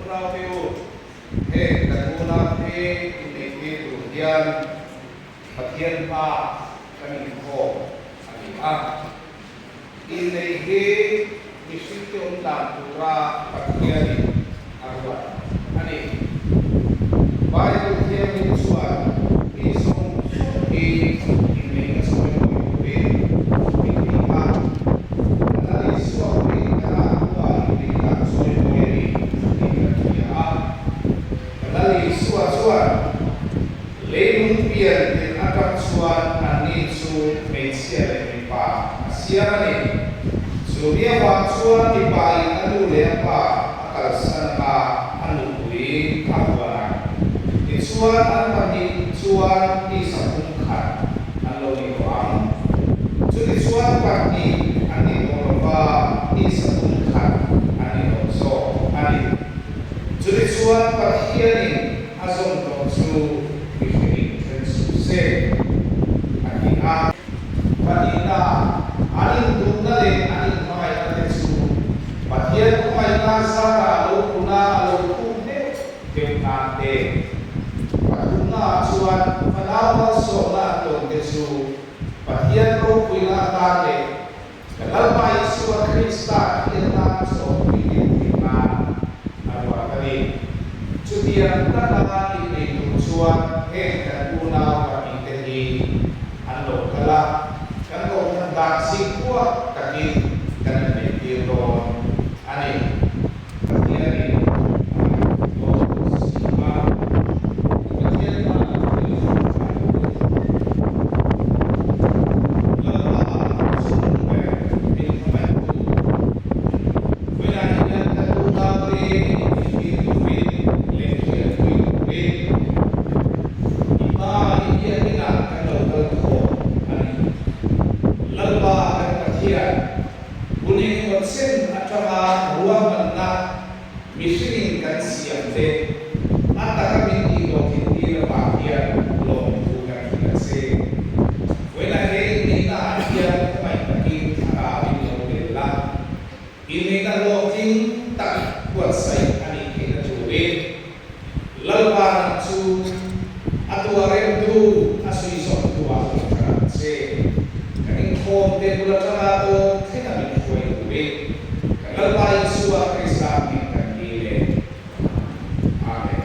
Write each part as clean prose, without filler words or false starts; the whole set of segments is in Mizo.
Unaute u, heng kan unaute inneihtir tur hian Pathian hmaah kan inkhawm a ni a. Inneih hi mihringte awm dan tura Pathianin a ruat a ni. Bible Thianghlim chuan mi zawng zawng hi inneihna sawi mawi turin min ti a. Lal Isua pawhin ka lak hnuah inneihna a sawi mawi a ni tih kan hria a. Lal Isua chuan leilung pian tirh atang chuan anni chu hmeichhia leh mipa a siam a ni. Chu mi avang chuan mipa in a nu leh a pa a kalsan anga a nupui a huan ang. Tichuan an pahnih chuan tisa pum khat an lo ni tawh ang. Chutichuan pahnih an ni tawh lova tisa pum khat an ni tawh zawk a ni. Chutichuan Pathianin a zawm tawh chu mihringin then suh se, a ti a. Pahnihna, an induhna leh an inhmangaihna te chu Pathian khawngaihna zarah a lo pun a, a lo thuk deuh deuh nan te. Pathumnaah chuan fanau malsawmna an tawn te chu Pathian ropuina atan leh Ka Lalpa Isua Krista hriatna chawpui deuh theih nan a ruat a ni. Chutiang taka innei tur chuan heng kan unau pahnihte hi an lo kal a, kan kohhran dan zingkuah takin kan inneihtir dawn a ni. Pathianin a ngaihtuah si a, Pathian hmaah thil hrilhfai tur Lalpa chung ber min hmangaihtu vawiinah hian kan unaute inthlir turin leh hriatpui turin i hma i biakinah kan lo kal khawm a ni. Lalpa kan Pathian. Hun engemaw chen atanga ruahmanna mihringin kan siam te a taka min tih tawh thin tir avang hian lawmthu kan hrilh a che. Vawiinah he inneihna ah hian khawngaih takin thlarau in lo tel la, inneihna hlawhtling tak buatsaih a nih theihna turin Lalpa nang chu a tuaremtu a suizawmtu ah min hran ang che. Kan inkhawm te bul atanga tawp thlenga min hruai turin kan Lalpa Isua Krista hming kan dil e. Amen.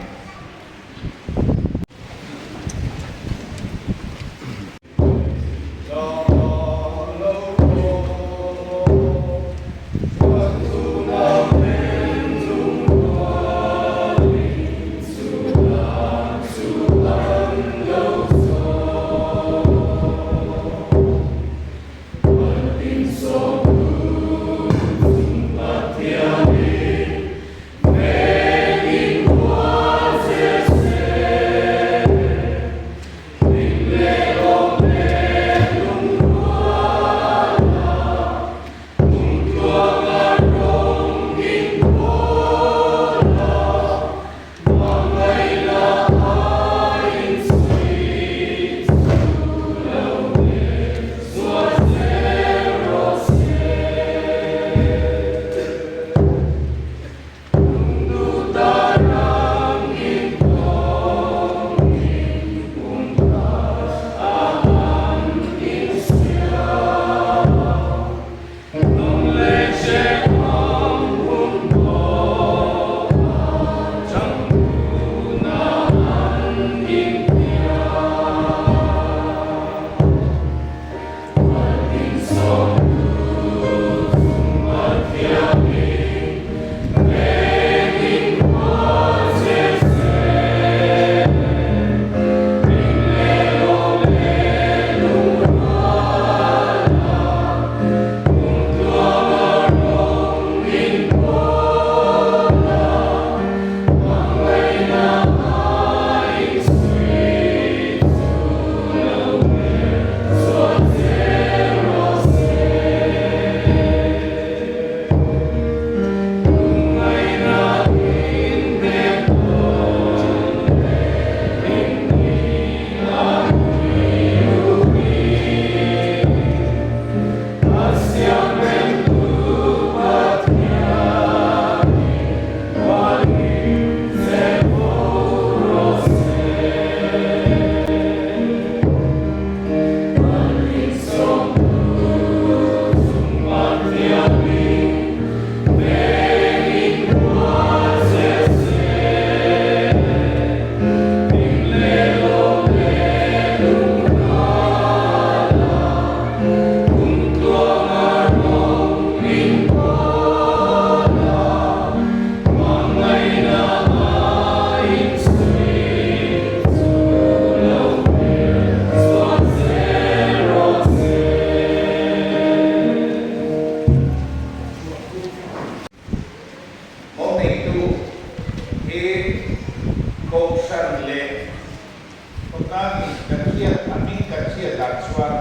neitu hi Kohhran leh Khawtlangin kan hriat a hming kan hriat dan chuan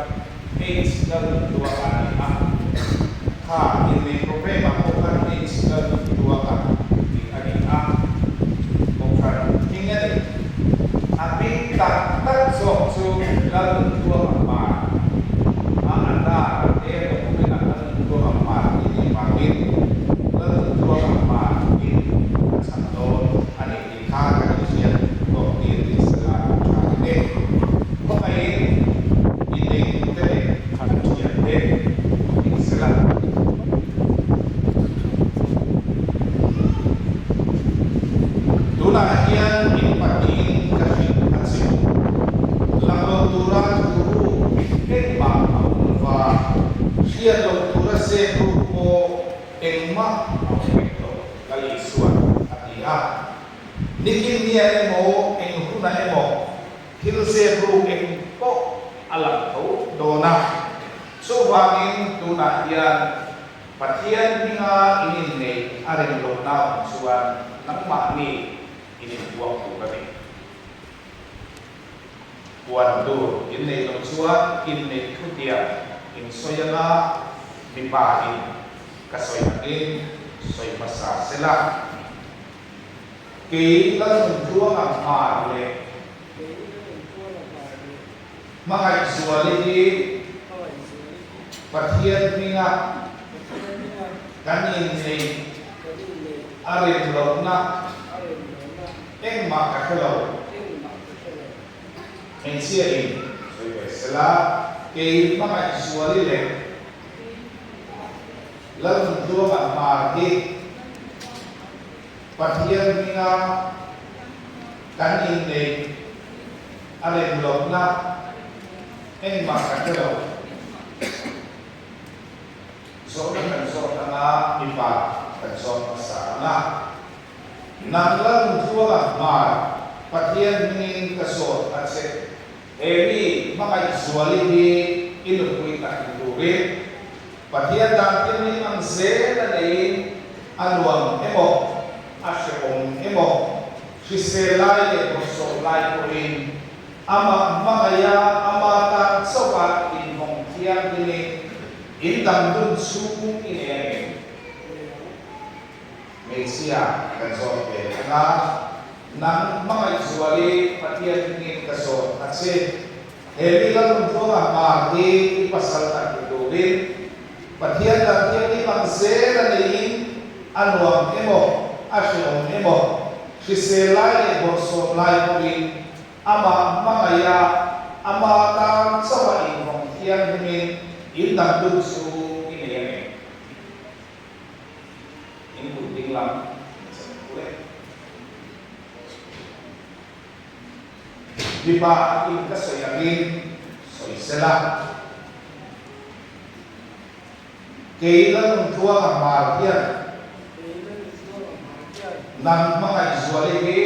H Lalnuntuanga a ni a, kha innei programme ah pawh khan H Lalnuntuanga tih a ni a, Kohhran hming a ni. A hming tak tak zawk chu Lalnuntuanga Par a a dar a te document ah Lalnuntuanga Par tih nih vangin Lalnuntuanga Par in a chhan dawn a ni tih kha kan inhriat tawh tir ni sela tha ni e. Khawngaihin inneitute leh an thiante ni sela. Tunah hian in pahnihin ka hrilh a che u. Lang lo tura thu ruk engmah a awm lova, hriat loh tura zep ruk pawh engmah a awm hek lo, Lal Isua'n a ti a. Nikin nia emaw eng hunah emaw thil zep ruk eng pawh a lang tho dawn a. Chuvangin tunah hian Pathian hminga in inneih a rem lohna awm chuan nangmahni in inbuak tur a ni. Puan tur inneih loh chuan inneih thutiang in sawi anga mipa in ka sawi angin sawi hmasa sela. Kei Lalnuntluanga hmar leh. Hmangaihzuali hi Pathian hminga kan inneih a rem lohna engmah ka hre lo. Hmeichhia in sawi ve sela, kei Hmangaihzuali leh Lalnuntluanga hmar hi Pathian hminga kan inneih a rem lohna engmah ka hre lo. Zawhna kan zawt anga mipa kan zawt hmasa anga nang Lalnuntluanga hmar Pathian hmingin ka zawt a che. He mi hmangaihzuali hi i nupui tak ni turin Pathian dan thilhlim ang zel a neiin a nuam emaw, a hrehawm emaw, hrisel lai leh bawrhsawm lai pawhin amah hmangaiha ama tan chauha inhawng thianghlimin in dang dun chhung i nei a ngem? Hmeichhia kan zawt ve ang a, nang hmangaihzuali Pathian hmingin ka zawt a che. He mi Lalnuntluanga hmar hi i pasal tak ni turin Pathian dan thianghlim ang zel a neiin a nuam emaw, a hrehawm emaw, hrisel lai leh bawrhsawm lai pawhin amah hmangaiha ama tan chauha inhawng thianghlimin in dangdun chu i nei a ngem? In kut dinglam in chan thu e. Mipa in ka sawi angin sawi sela, kei Lalnuntluanga hmar hian nang hmangaihzuali hi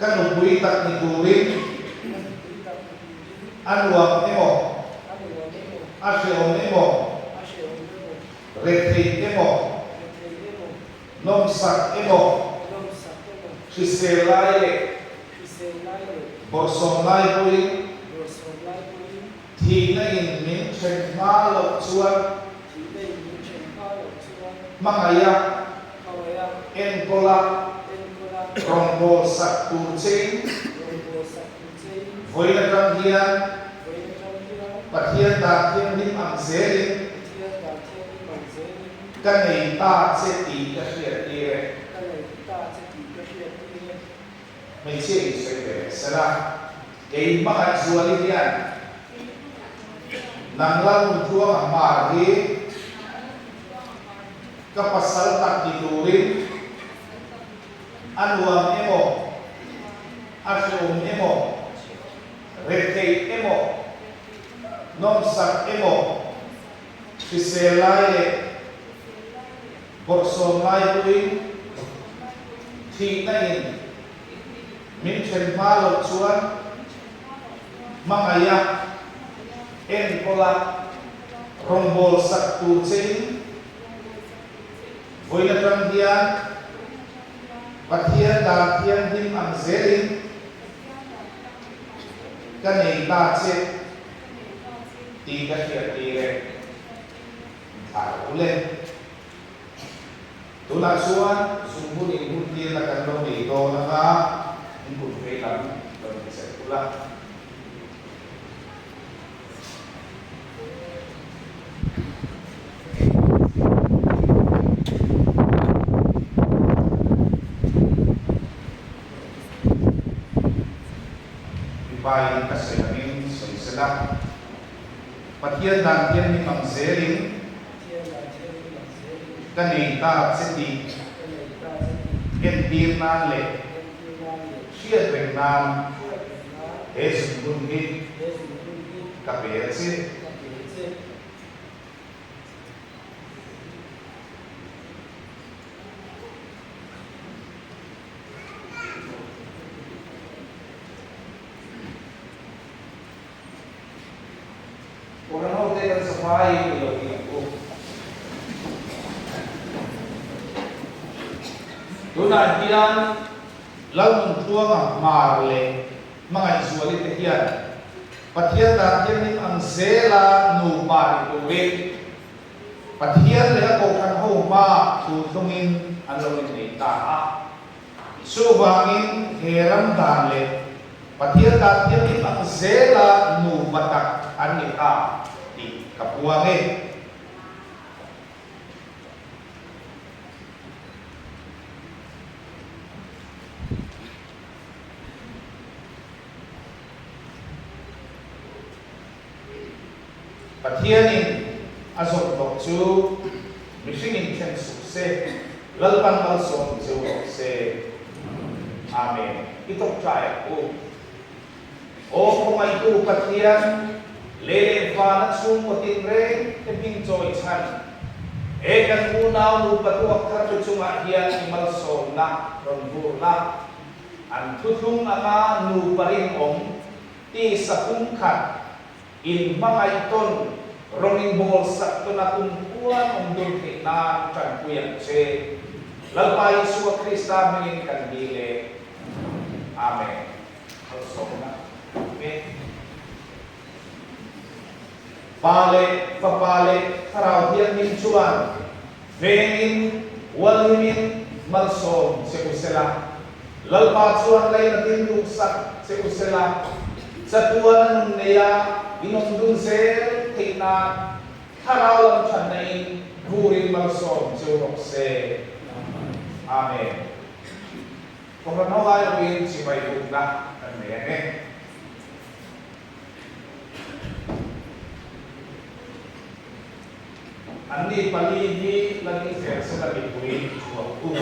ka nupui tak ni turin a nuam emaw, a hrehawm emaw, rethei emaw, Nawmsak emaw, hrisel lai leh bawrhsawm lai pawhin thihna in min then hma loh chuan hmangaiha enkawla rawngbâwl sak tur chein vawiin atang hian Pathian dan thianghlim ang zelin Ka nei ta che tih ka hriat tir e. Ka nei ta che tih ka hriat tir e. Hmeichhia in sawi ve leh sela, kei hmangaihzuali hian nang Lalnuntluanga hmar hi ka pasal tak ni turin a nuam emaw, a hrehawm emaw, retheih emaw, nawmsak emaw, Hrisel lai leh bawrhsawm lai pawhin thihna in min then hma loh chuan hmangaiha enkawla rawngbâwl sak tur chein Vawiin atang hian Pathian dan thianghlim ang zelin ka nei ta che tih ka hriattir e. Thlah rawh u le. Tunah chuan zungbun inhuntirna kan lo nei dawn anga in kut vei lam rawn incheck ula. Mipain ka sawi angin sawi sela, Pathian dan thianghlim ang zelin ka nei ta che tih entir nan leh hriat reng nan He zungbun hi ka pe a che. Kohhran hote kan safaiin i lo ti ang u. Tunah hian Lalnuntluanga Hmar leh Hmangaihzuali te hian Pathian dan thianghlim ang zela nupa ni turin Pathian leh a kohhran ho hmaah thu thlungin an lo innei ta a. Chuvangin he ram dan leh Pathian dan thianghlim ang zela nupa tak an ni ta tih ka puang e. Pathianin a zawm tawh chu mihringin then suh se, Lalpan malsawm zeu rawh se. Amen. I tawngtai ang u. Aw khawngaihtu Pathian, lei leh vana chhungkaw tinreng te hming chawi chhan, he kan unau nupa tuak thar te chungah hian i malsawmna rawn vurna, an thuthlung anga nupa rinawm tisa pumkhat in hmangaih tawn rawn inbawl sak tawna kum khuan awm dun theih nan tanpui ang che. Lalpa Isua Krista hmingin kan dil e. Amen. Malsawmna nge? Pa leh Fapa leh Thlarau Thianghlim chuan vengin, hualhimin malsawm che u sela, Lalpa chuan lainatin duhsak che u sela, chatuan a nun neia in awm dun zel theih nan Thlarau lam thatna in burin malsawm che u rawh se. Amen. Kohhran ho lai ruin chibai bukna kan nei ang e. Anni pali hi la ni zel sela mipui chhuak u.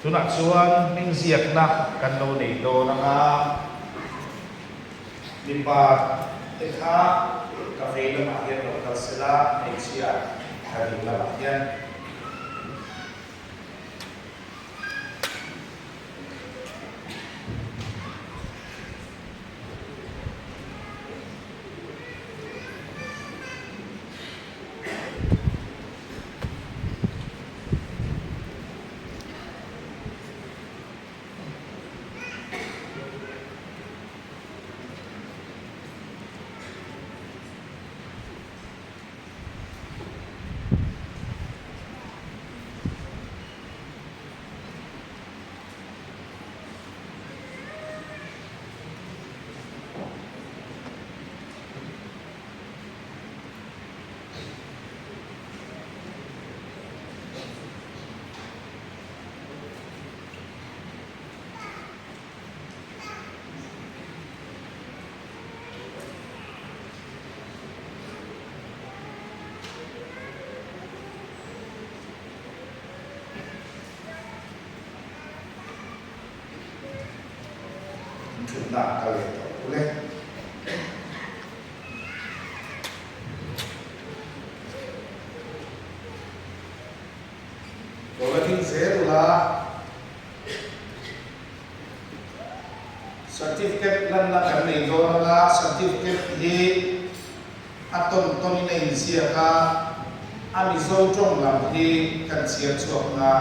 Tunah chuan hming ziakna kan lo nei dawn ang a, mipa te kha ka vei lamah hian lo kal sela, hmeichhia ka ding lamah hian. Thutna a kal leh tawh ule. Lo la ding zel ula. Certificate lanna kan nei dawn anga certificate hi a tawn tawnin a inziak a, a Mizo tawng lam hi kan chhiar chhuak anga,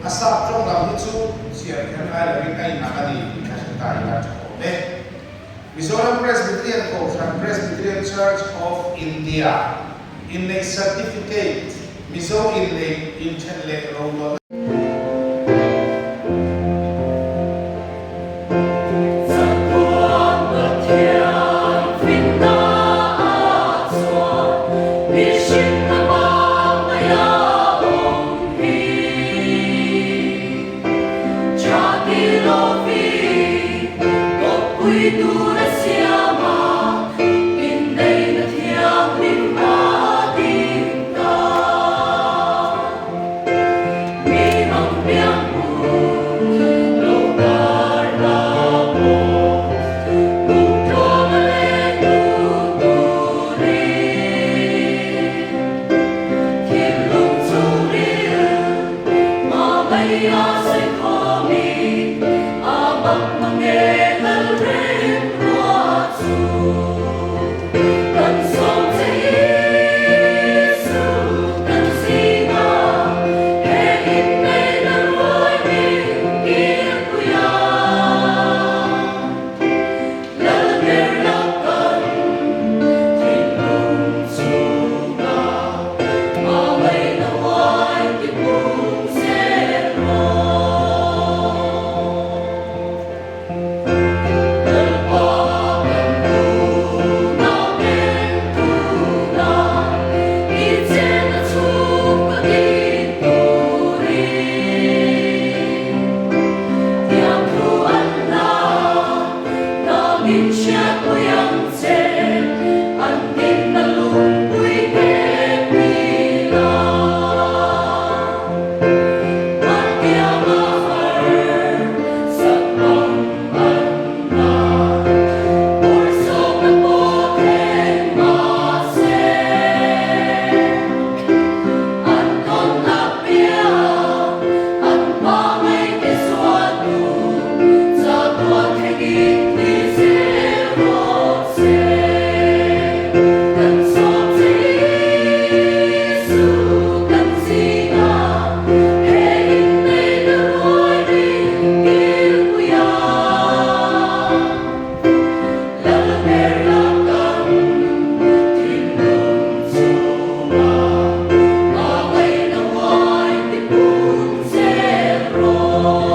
a sap tawng lam hi chu chhiar kher ngai lovin a inang a ni tih ka hre ta ila tha awm e. Mizoram Presbyterian Kohhran Presbyterian Church of India inneih certificate Mizo inneih inthen leh roluahna. Chatuan Pathian finna a chuan mihring a hmangaih a awm hi. Tha ti lovin kawppui tur a siam a, inneihna thianghlim a ding ta. Mi mang piang hu lo kar la pawh, kum tlawm a leng lut turin. Thinlung chhungril hmangaih a sawi khawmin a bak mange lal reng ruah chu. Kan sawm che Isu kan zinga he inneihna ruai min kilpui a. Lal ber la kan thinlung chhunga hmangaihna huai ti pung zel rawh. Lalpa kan unau ten tuna i chenna chhung ka din turin tiang thu an la nangin hriatpui ang che an dinna lungpui nghet ni la. Hmatianga har sak bang an na bawrhsawmna pawh thleng mahse an tawn apiang an hmangaih te zual tu chatuan thlengin ni zel rawh se. Kan sawm che Isu kan zinga he inneihna ruai min kilpui a. Lal ber la kan thinlung chhunga hmangaihna huai ti pung zel rawh.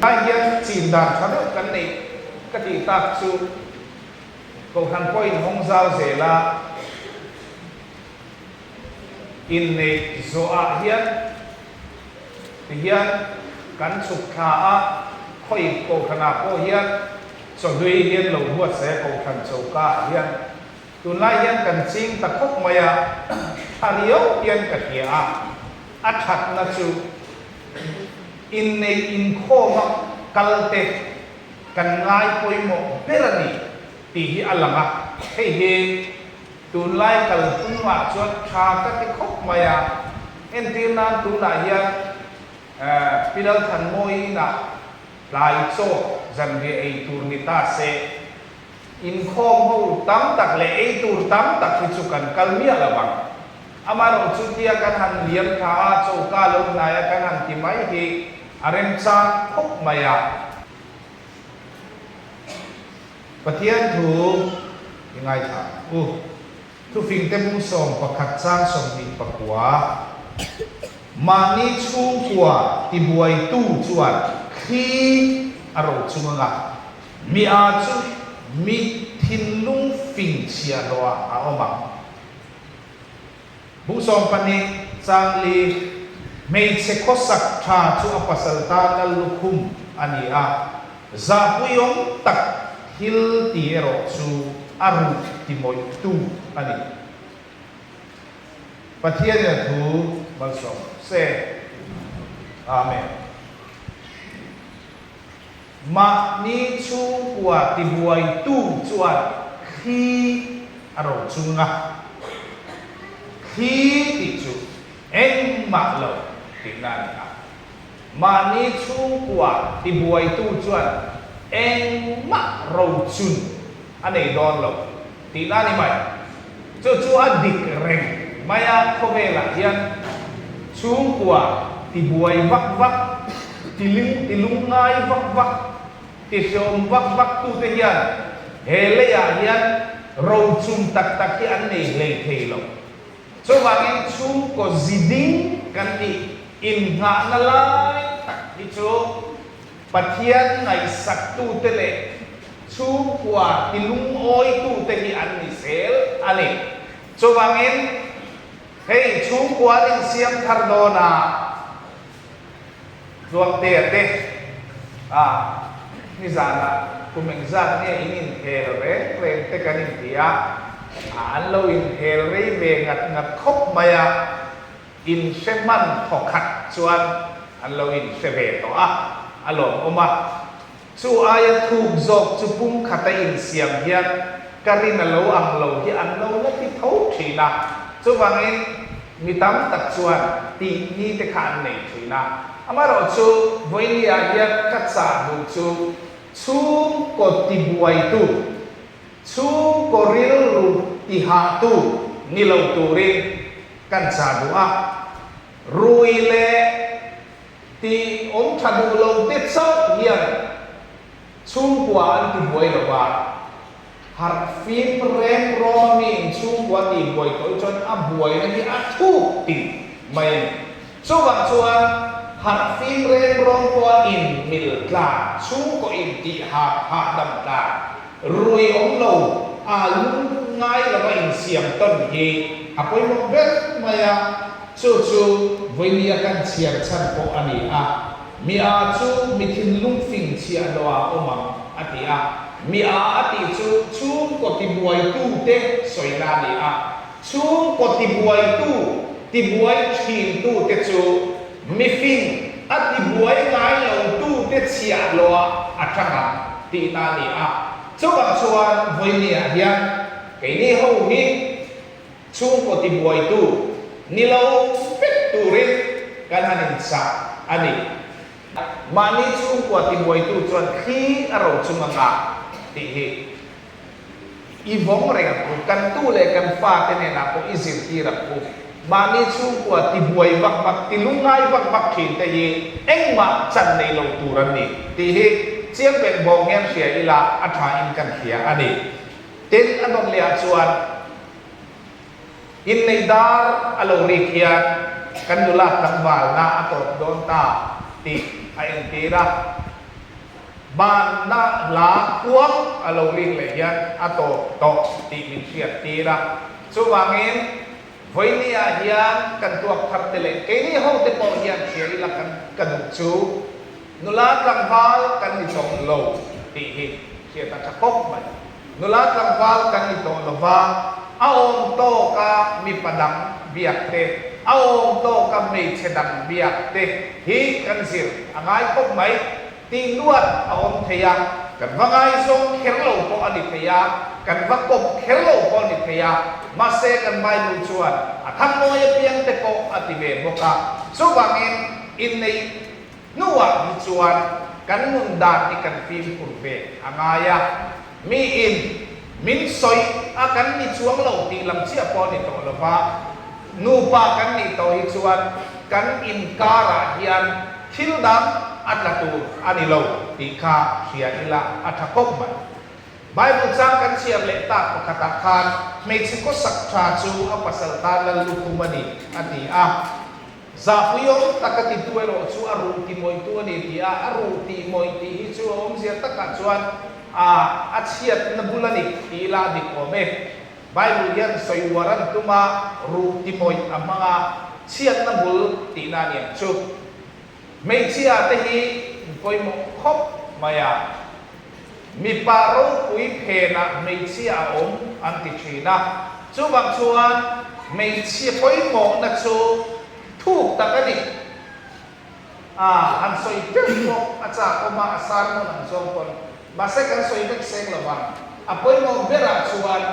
Lai hian chin dan tha deuh kan neih ka tih tak chu Kohhran pawhin hawng zau zela inneih zawhah hian Tihian kan chhuk thla a, khawi Kohhranah pawh hian chawhlui hian lo buatsaih a Kohhran choka ah hian tunlai hian kan ching ta khawp mai a, tha riau hian ka hria a, a thatna chu inneih inkhawma kal te kan ngai pawimawh ber a ni tih hi a lang a, hei hi Tunlai kalphungah chuan tha ka ti khawp mai a, entir nan tunah hian Pilal Thanmawi inah tlai chaw zanriah ei tur ni ta se, inkhawm ho tam tak leh ei tur tam tak hi chu kan kal miah lo ang. Amaherawh chu tia kan han liam tha a, choka lo hnai a kan han ti mai hi a remchang khawp mai a. Pathian thu i ngaithla ang u. Thufingte bung 11 chang 24, Mahni chhungkua tibuaitu chuan thli a ro chung anga, mi a chu mi thinlung fing chhiahhlawhah a awm ang. Bung 12 chang li, Hmeichhe khawsak tha chu a pasal tana lukhum a ni a, zahpuiawm tak thil ti erawh chu a ruh ti mawihtu a ni. Pathianin a thu malsawm se. Amen. Mahni chhungkua tibuaitu chuan thli a ro chung a, thli tih chu engmah lo tihna a ni a. Mahni chhungkua tibuaitu chuan engmah rochun a nei dawn lo tihna a ni mai. Chu chu a dik reng mai a, khawvelah hian chhungkua tibuai vak vak, tiling tilungngai vak vak, tihreawm vak vak tute hian he leiah hian rochun tak tak hi an nei hlei thei lo. Chuvangin chhungkaw ziding kan nih innghahna lai tak hi chu Pathian ngaihsaktute leh chhungkua tilungawitute hi an ni zel a ni. Chuvangin hei chhungkua an insiam thar dawn a, Tluangtea te a nizanah kum engzat nge in inhel reng reng te kan inti a, an lo inhel rei ve ngat ngat khawp mai a, inhre hman thawkhat chuan an lo inhre ve tawh a, a lawmawm a. Chu aia thuk zawk chu pumkhata insiam hian ka rin a lo ang lo hi an lo la ti tho thin a, chuvangin mi tam tak chuan tih ni te kha an nei thin a. Amaherawhchu vawinia hian ka chah duh chu chhungkaw tibuaitu, chhungkaw rilru tihahtu ni lo turin kan chah duh a, rui leh Tih awm tha duh lo te chauh hian chhungkua an ti buai lo va, harh fim reng rawma mi in chhungkua ti buai tawh hi chuan a buaina hi a thuk tih mai a ni. Chuvang chuan harh fim reng rawng pawha in mil tlak, chhungkaw in tih hah hahdam tlak, rui awm lo a lung ngai lova insiam tawn hi a pawimawh ber mai a. Chu chu vawinia kan chhiar chhan pawh a ni a, Mi a chu mi thinlung fing chhiah lo ah awm ang, a ti a. Mi a a tih chu chhungkaw tibuaitute sawina a ni a. Chhungkaw tibuaitu, tibuai thintute chu mi fing a tibuai ngai lotute chhiah lo ah a tang ang tihna a ni a. Chuvang chuan vawinia hian keini ho hi, Chhungkaw tibuaitu ni lo vek turin kan han inchah a ni. Mahni chhungkua tibuaitu chuan thli a ro chung anga tih hi i vawng reng ang u. Kan tu leh kan fate nenah pawh i zirtir ang u. Mahni chhungkua tibuai vak vak, tilungngai vak vak thin te hi engmah chan nei lo tur an ni tih hi chiang beng bawng hian hria ila a thain kan hria a ni. Tin, a nawm lehah chuan Inneih dar a lo rik hian kan nula tlangvalna a tawp dawn ta tih a entir a, banna hla khuang a lo rik leh hian a tawp tawh tih min hriat tir a. Chuvangin, vawinia hian kan tuak thar te leh keini ho te pawh hian hria ila kan ka duh chu nula tlangval kan ni tawh lo tih hi hriat a tha khawp mai. Nula tlangval kan ni tawh lo va, a awm tawka mipa dang biak te, a awm tawka hmeichhe dang biak te hi kan zir a ngai khawp mai. Tih luat a awm thei a, kan va ngaizawng kher lo pawh a ni thei a, kan va kawp kher lo pawh a ni thei a, mahse kan Bible chuan a thangmawi apiang te pawh a ti ve bawk a. Chuvangin inneih Hnuah hi chuan kan nun dan hi kan fimkhur ve a ngai a, miin min sawi a kan ni chuang lo tih lam chiah pawh a ni tawh lo va, nupa kan nih tawh hi chuan kan inkarah hian thil dang a tla tur a ni lo tih kha hria ila a tha khawp mai. Bible chang kan chhiar leh tak pakhatah khan hmeichhe khawsak tha chu a pasal tan lal lukhum a ni a ti a. Zahpuiawm taka titu erawh chu a ruh tihmawihtu a ni ti a, a ruh tihmawih tih hi chu a awmzia takah chuan a a chhiatna bul a ni tih ila a dik awm e. Bible hian sawi uar an tum a, ruh tihmawih a hmang a, chhiatna bul tihna a ni ang chu. Hmeichhia te hi an pawimawh khawp mai a, mipa ropui phenah hmeichhia a awm an ti thin a, chuvang chuan hmeichhia pawimawhna chu thuk tak a ni. A han sawi teuh pawh a chak awm a, a sermon ang zawng pawn mahse kan sawi vek seng lo vang. A pawimawh berah chuan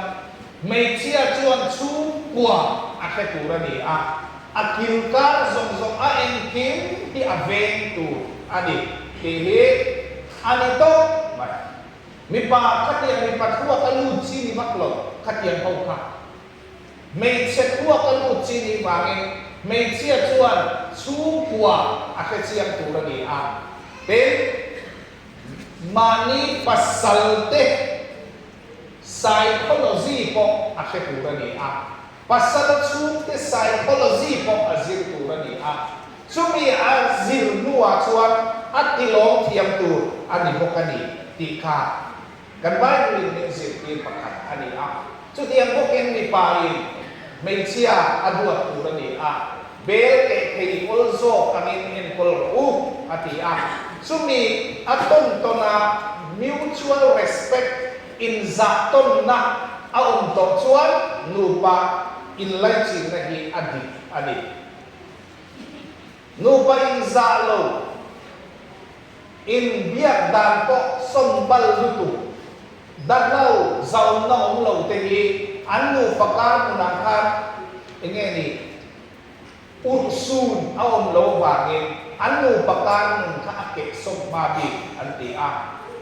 hmeichhia chuan chhungkua a hre tur a ni a. a kil kar zawng zawng a engkim hi a veng tur a ni tih hi a ni tawp mai. Mipa khatiang mipa thluak a lut chi ni vak lo khatiang ho kha. Hmeichhe thluak a lut chi nih vangin hmeichhia chuan chhungkua a hrechiang tur a ni a, tin mahni pasal te psychology pawh a hre tur a ni a, pasal chhungte psychology pawh a zir tur a ni a, chumi a zir hnuah chuan a tilawm thiam tur a ni bawk a ni tih kha Kan Bible in min zirtir pakhat a ni a, chutiang bawkin mipa in hmeichhia a duat tur a ni a, bel keh thei awl zawk angin enkawl rawh u a ti a, chumi a tawn tawn a mutual respect inzah tawnna a awm tawh chuan nupa inlaichinna hi a dik a ni. Nupa inzah lo. In biak dan pawh sawmbal lutuk, dahlo zawnna awm lo te hi an nufa kar hmunah khan enge ni urhsun a awm lo vangin an nupa kar nun kha a keh sawm hma bik an ti a.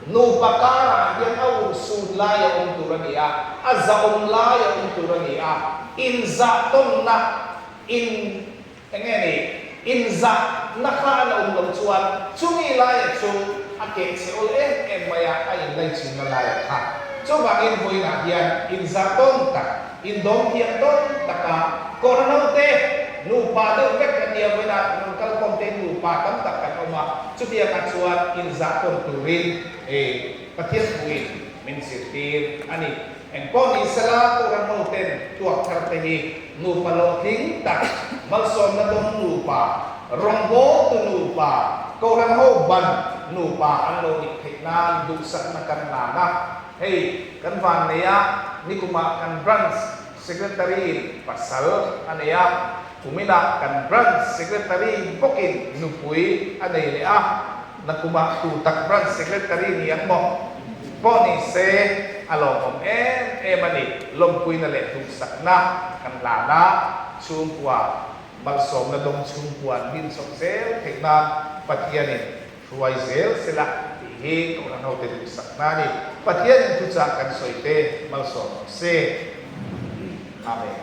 Nupa karah hian a urhsun lai a awm tur a ni a, a zahawm lai a awm tur a ni a, inzah tawnna in Enge ni, inzahna kha a la awm loh chuan chumi laia chu a keh chhe awl em em mai a, a inlaichinna laia kha. Chuvangin vawiinah hian inzah tawn tak, indawm thiam tawn taka Kohhran hote nupa deuh vek kan nia, vawiinah rawn kalkhawm te nupa tam tak kan awm a, chutiangah chuan inzah tawn turin Pathian thuin min zirtir a ni. Engpawh ni sela Kohhran hoten tuak thar te hi Nupa hlawhtling tak, malsawmna dawng nupa, rawngbawltu nupa, Kohhran ho ban nupa an lo nih theih nan duhsakna kan hlan a. Hei, kan vannei a, nikumah kan Branch Secretary-in pasal a nei a, kuminah kan Branch Secretary bawkin nupui a nei leh a, nakumah tu tak Branch Secretary ni ang maw? Pawh ni se, a lawmawm em em a ni. Lawmpuina leh duhsakna kan hlan a, chhungkua malsawmna dawng chhungkua an din chawp zel theih nan Pathianin hruai zel sela tih hi Kohhran hote duhsakna a ni. Pathianin thuchah kan sawi te malsawm rawh se. Amen.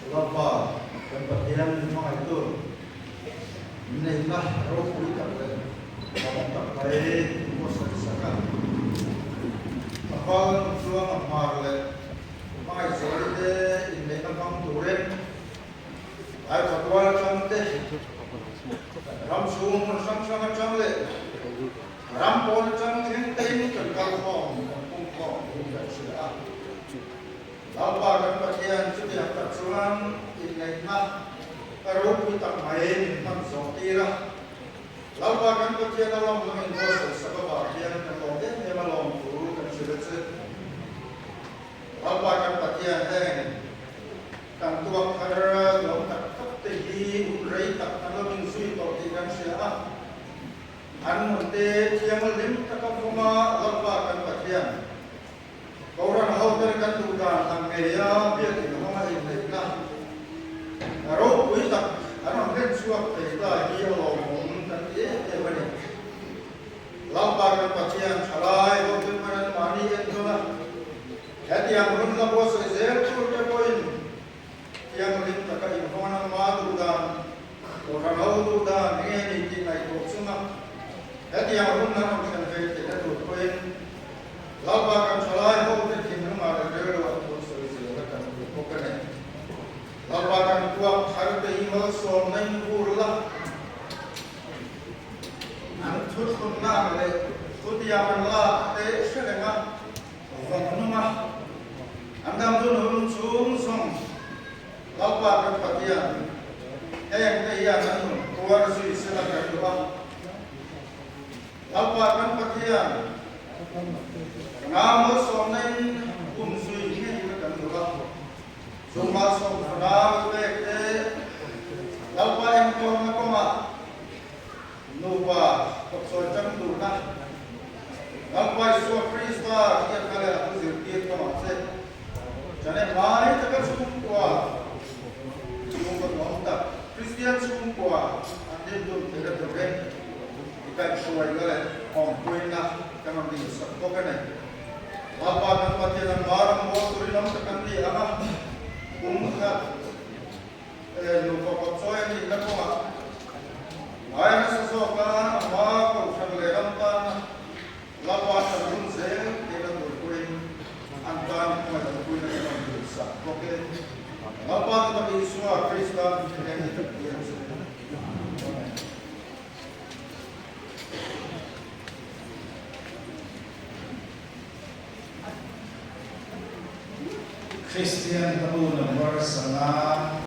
Lalpa, kan Pathian min hmangaihtu, min neihna ropui tak leh hlauhawm tak mai min buatsaih sak a. A fal chuan a hmar leh hmangaihzuali te inneihna hmang turin Laikhawtual atang te, ram chhung hmun hrang hrang atang leh ram pawn atang thleng tein kan kalkhawm, kan pumkhawm niin kan hria a. Lalpa kan Pathian chutiang tak chuan inneihna ka ropui tak mai min hman zawh tir a. Lalpa kan Pathian a lawm langin buatsaih sak avang hian kan lawm em em a lawm thu kan hrilh a che. Lalpa kan Pathian heng kan tuak thar lawm tak tak te hi hun rei tak an lo inzui tawh tih kan hria a. An nunte thianghlim taka vawng a Lalpa kan Pathian Kohhran hotel kan duh dan ang ngeia biakin hawng a inneihna ropui tak an rawn hlen chhuak thei ta hi a lawmawm kan ti em em a ni. Lalpa kan Pathian thalai hotel hman an mahni enkawl a, hetiang hun la buatsaih zel tur te pawhin thianghlim taka inhawng an ma duh dan, Kohhran ho duh dan enge ni tih ngaihtuah chunga hetiang hun an rawn thlen ve theihna tur pawhin Lalpa kan thalai ho te thinlungah leh rilruah thu sawi zel a kan duh bawk a ni. Lalpa kan tuak thar te hi malsawmna in vur la, an thuthlunna ang leh thutiam an lak te hre reng a, vawng hnung a, an dam dun hun chung zawng Lalpa kan Pathian heng te hian an nun tuar zui sela kan duh a. Lalpa kan Pathian, ka malsawmna in kum zui ngei ka kan duh a, chu malsawm fanau pek te Lalpa enkawlna kawngah nupa kawpsawi chang duhna Lalpa Isua Krista hriatna leh a thu zirtir kawngah che chane hmai taka chhungkua. Kristian chhungkua an din dun theihna turin i kaihhruaina leh awmpuina kan rawn insak bawk a ni. Lalpa kan Pathian an ma ram mawl turin awm tak an ni ang a, kum khat nupa kawt chawi a nihna kawngah ngai nasa zawka a hma kohhran leh ram tana Lalpa kan hun zel theihna tur pawhin an tan i hmangaihna kan rawn insak bawk e. Lalpa chu kan Isua Krista hming hi kan ti ang che. Amen. Kristian hla bu number 5.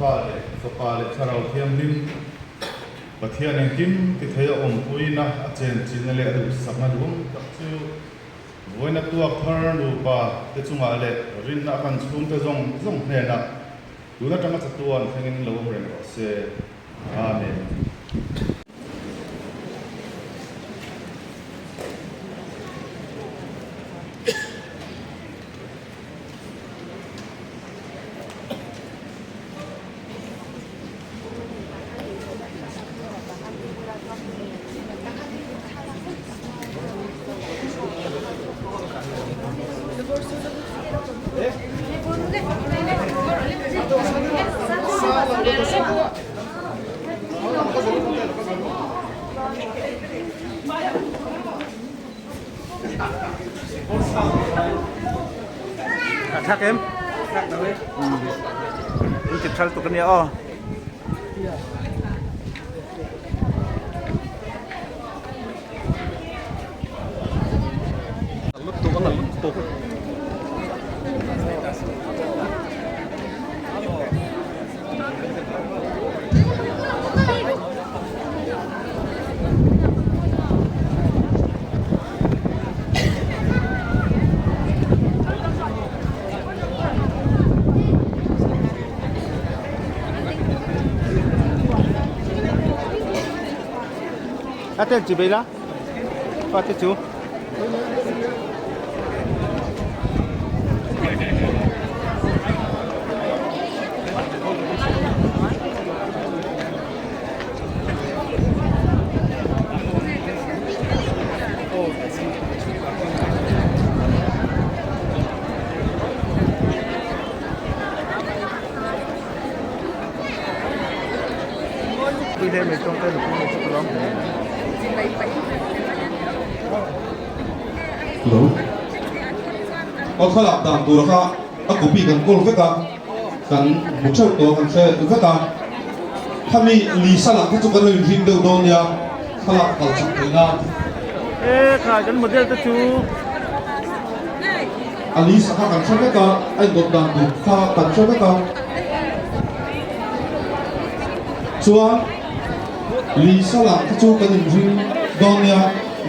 Pa leh Fapa leh Thlarau Thianghlim, Pathian engkim ti thei a awmpuina, a chenchilhna leh a duhsakna duhawm tak chu vawiina tuak thar nupa te chungah leh rinna a kan chhungte zawng zawng hnenah tun atanga chatuan thlengin lo awm reng rawh se. Amen. A thak em? Thak lo e. In ti thal tuk ania aw. Lutuk a lutuk. Fate an chibai la fate chu. Hello. Aw thlalak dan tur kha a copy kan kawl vek a, kan hmu theuh tawh kan hre vek a. Khami Lisa lah kha chu kan lo inhlim deuh dawn nia, thlalak kal chak theih nan. E khai kan model te chu. A Lisa kha kan hre vek a, a indawt dan tur kha kan hre vek a. Chuan Lisa lah kha chu kan inhlim dawn nia,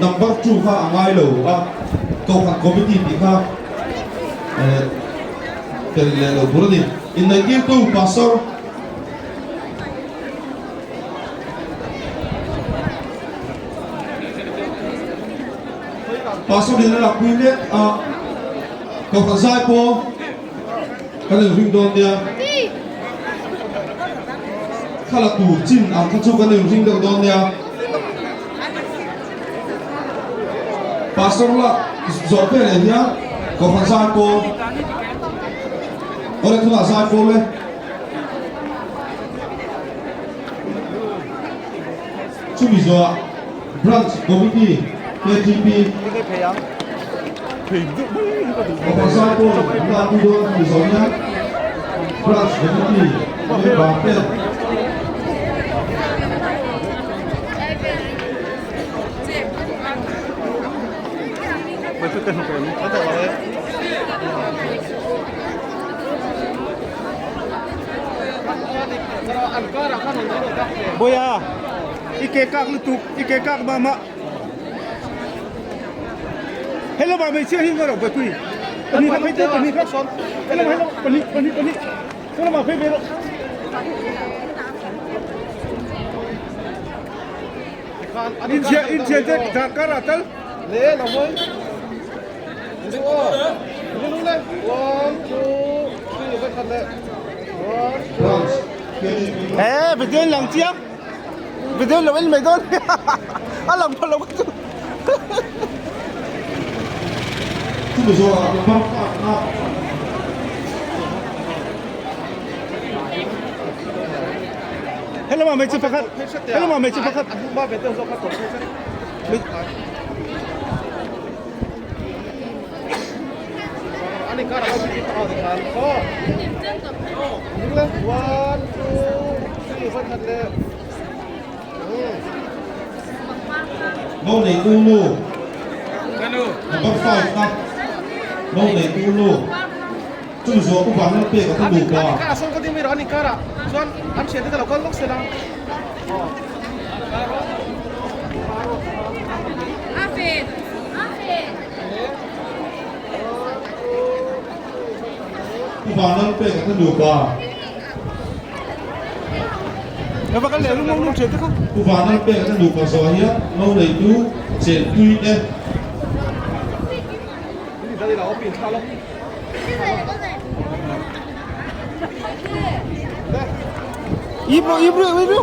number 2 kha a ngai lo a, Kohhran committee tih kha tel leh lo tur a ni. Inneihtirtu Pastor. Pastor in a lakpui mek a, Kohhran zai pawh kan inring dawn nia. Thla la tur chin ang kha chu kan inring deuh dawn nia. Pastor la zawh ve leh hian Kohhran zai pawl awle tunah zai pawl e. Chumi zawhah Branch Committee KTP Kohhran zai pawl an lakpui dawn chumi zawh hian Branch Committee member ten Boya i ke kak lutuk i ke kak mah mah hello ma hmeichhia hi ngaw rawh buaipui pahnih kha phei te pahnih kha hello hello pahnih pahnih pahnih hello ma phei ve rawh Inchhiah inchhiah te dah kar ah tal. Le lo hoi. One, two, three, vai khat le. One, two. Eh, video lang chiang. Video lo en mai dawn. A lang pha lo ka chu. Chumi zawhah number 5 na. Hello ma hmeichhe pakhat Hello ma hmeichhe pakhat Mo nei tu nu Number 5 na Mo nei tu nu Chumi zuah upa hmel pek a ka nupa. Upa hmel pek a ka nupa. Upa hmel pek a ka nupa zawh hian no neitu chenpui te. Ibro ibro ibro.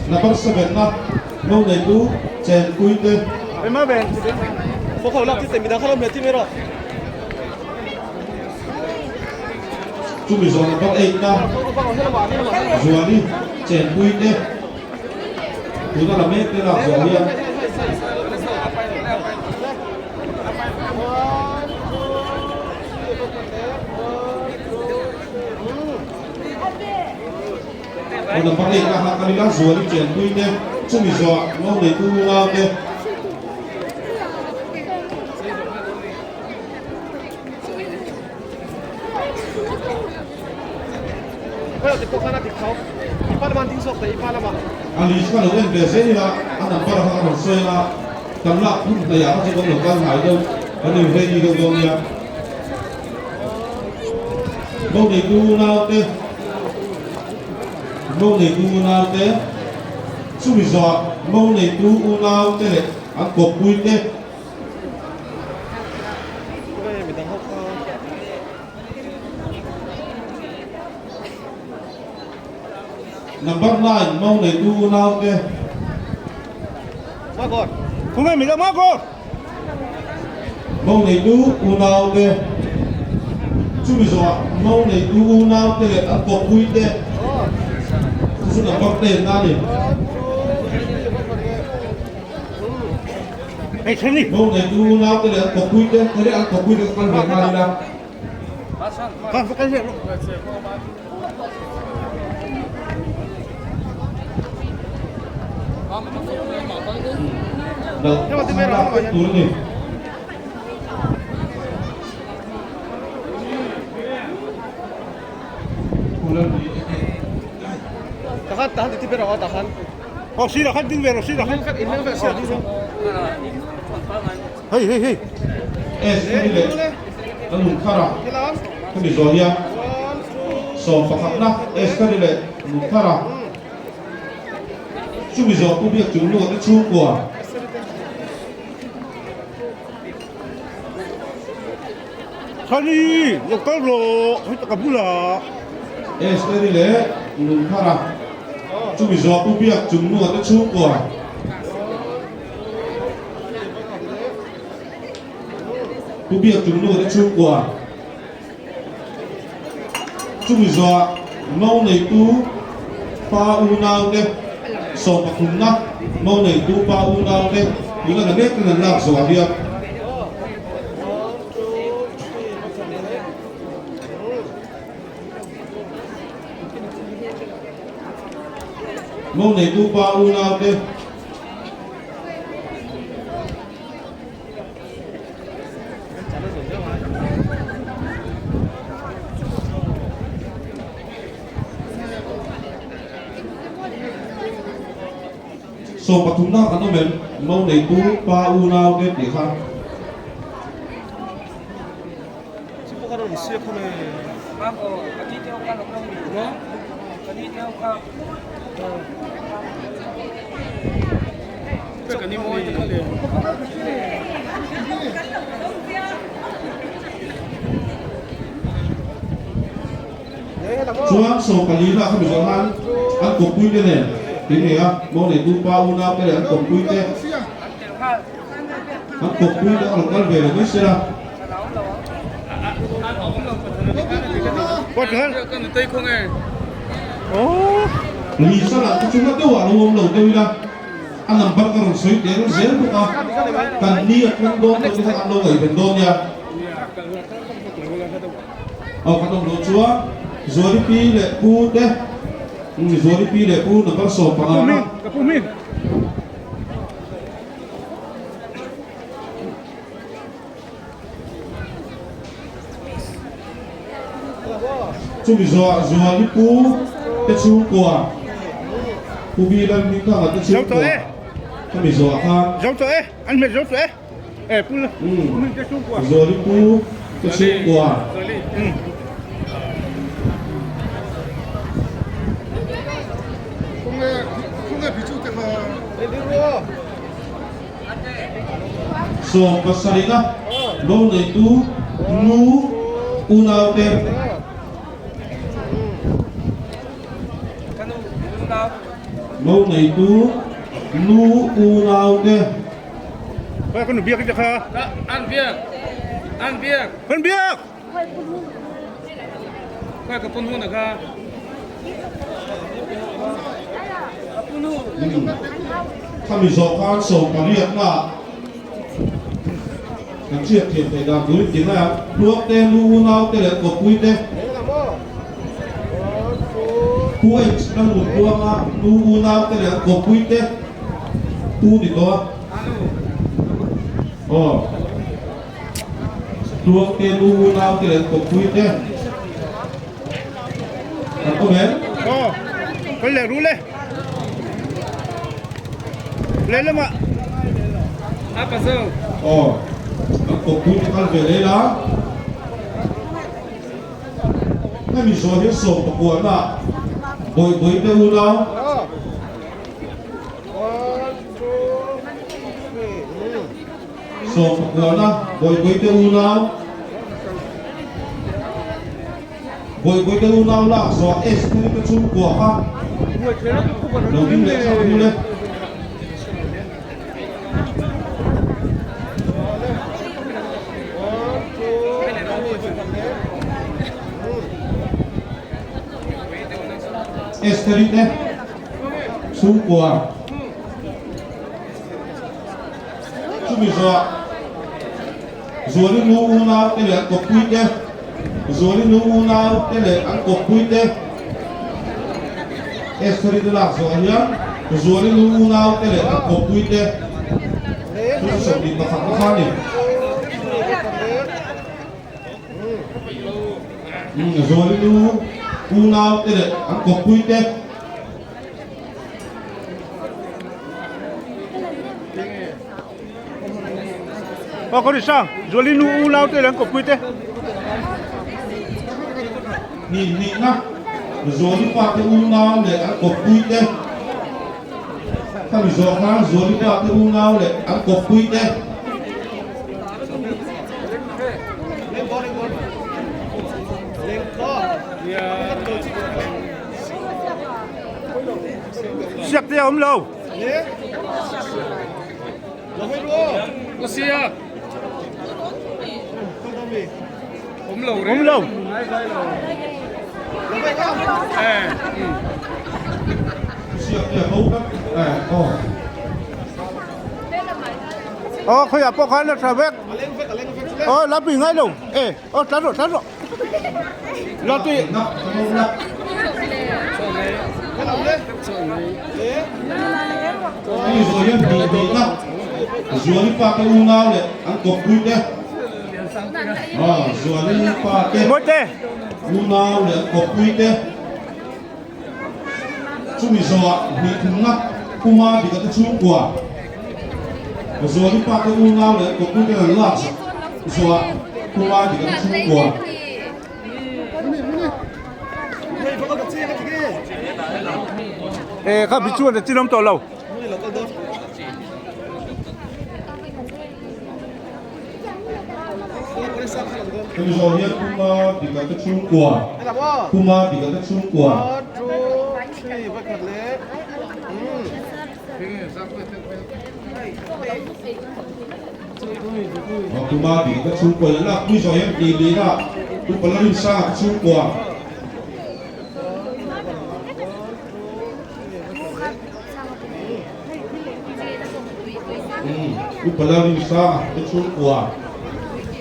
Number 7 na no nei tu chen pui te. Ema ben. Fo khau lak ti te midang kha lo meh ti mai rawh. Chumi zawh number 8 na Zuali chen pui te. Tuna la mek te lak zawh hian. Aw number 8 na ha kan ila Zuali chenpui te chumi zawh ngo neitu ngau te. A lui chu ka lo en ve zel ila, a number kha ka rawn sawi anga, kan lak hun hnaihah kha chu kan lo kal hnai deuh, kan in ready deuh dawn nia. Bo neitu naute. Mo neitu unaute, chumi zawhah mo neitu unaute leh an kawppuite. Number 9 mo neitu unaute. Mo neitu unaute, chumi zawhah mo neitu unaute leh an kawppuite chu chu number 10 a ni. Mo neitu unaute leh an kawppuite, hei an kawppuite ka kal ve nghal ila. Tur a ni. Estheri leh a nunthara hemi zawh hian sawm pakhatna Estheri leh nunthara chumi zawh pu biak chung luat te chhungkua Estheri leh nunthara chumi zawh pu biak chung luat te chhungkua. Pu Biak Tumnu te chhungkua chumi zawhah mo neitu pa unaute sawm pathumna mo neitu pa unaute tuna la mek ten an lak zawhah hian mo neitu pa unaute Sawm pathumna kan awm em? Mo neitu pa unau te tih kha. Chuan sawm palina kha mizo han an kawppui te nen tih nei a, mo neitu pa unau te leh an kawppui te an kawppui te a rawn kal ve lo mai se la. Lisa lah chu chunga deuhah lo awm lo deuh ila. A number ka rawn sawi teh reuh zel bawk a, kan ni a thleng dawn tawh te kha an lo ngaihven dawn nia. Aw kan awm loh chuan Zuali pi leh pu te, umm Zuali pi leh pu number 15 na. Chumi zuah Zuali pu te chhungkua, Pu Bilan Hmingthanga te chhungkua khami zuah khan Zuali pu te chhungkua. 70na lo neitu nu unaute. Lo neitu nu unaute. Khami zawh khan 18 na kan hriat thiam theih dan turin ti mai a, Hluak te, nu unau te leh kawppui te Pu H ka lut kuanga nu unau te leh kawppui te pu ni tawh a. Aw. Tuak te nu unau te leh kawppui te an awm em? Aw, kal leh rul e. Lehlamah. Aw, an kawppui te kal ve leh la. Hemi zawh hian 19 ah. Bawihbawi te unau. Sawmpakuana, Bawihbawi te unau. Bawihbawi te unau lak zawh Esther te chhungkua kha lo ding leh theuh ru le. Esther-i te chhungkua chumi zawh Zuali nu unau te leh an kawppui te, Zuali nu unau te leh an kawppui te, Esther-i te lak zawh hian Zuali nu unau te leh an kawppui te chu chu 21 na kha a ni. Zuali nu unau te leh an kawppui te. Aw ka ri sang, Zuali nu unau te leh an kawppui te. Hnih hnihna, Zuali pa te unau leh an kawppui te. Khami zawh khan Zuali pa te unau leh an kawppui te. Siak te a awm lo. Awm lo. Aw khawiah pawh khan a tha vek. Aw la pui ngai lo. E aw tlan rawh tlan rawh. La tui. Hei zawi hian hnih hnihna Zuali pa te unau leh an kawppui te Zuali pa te unau leh an kawppui te chumi zawhah hnih thumna Puma dika te chhungkua Zuali pa te unau leh an kawppui te an lak zawhah Puma dika te chhungkua. E kha bi chuan a chin awm tawh lo. Hemi zawh hian Puma dika te chhungkua Puma dika te chhungkua Puma dika te chhungkua leh lak pui zawh hian tih lihna Upa Lalrinsanga te chhungkua. Upa Lalrinsanga te chhungkua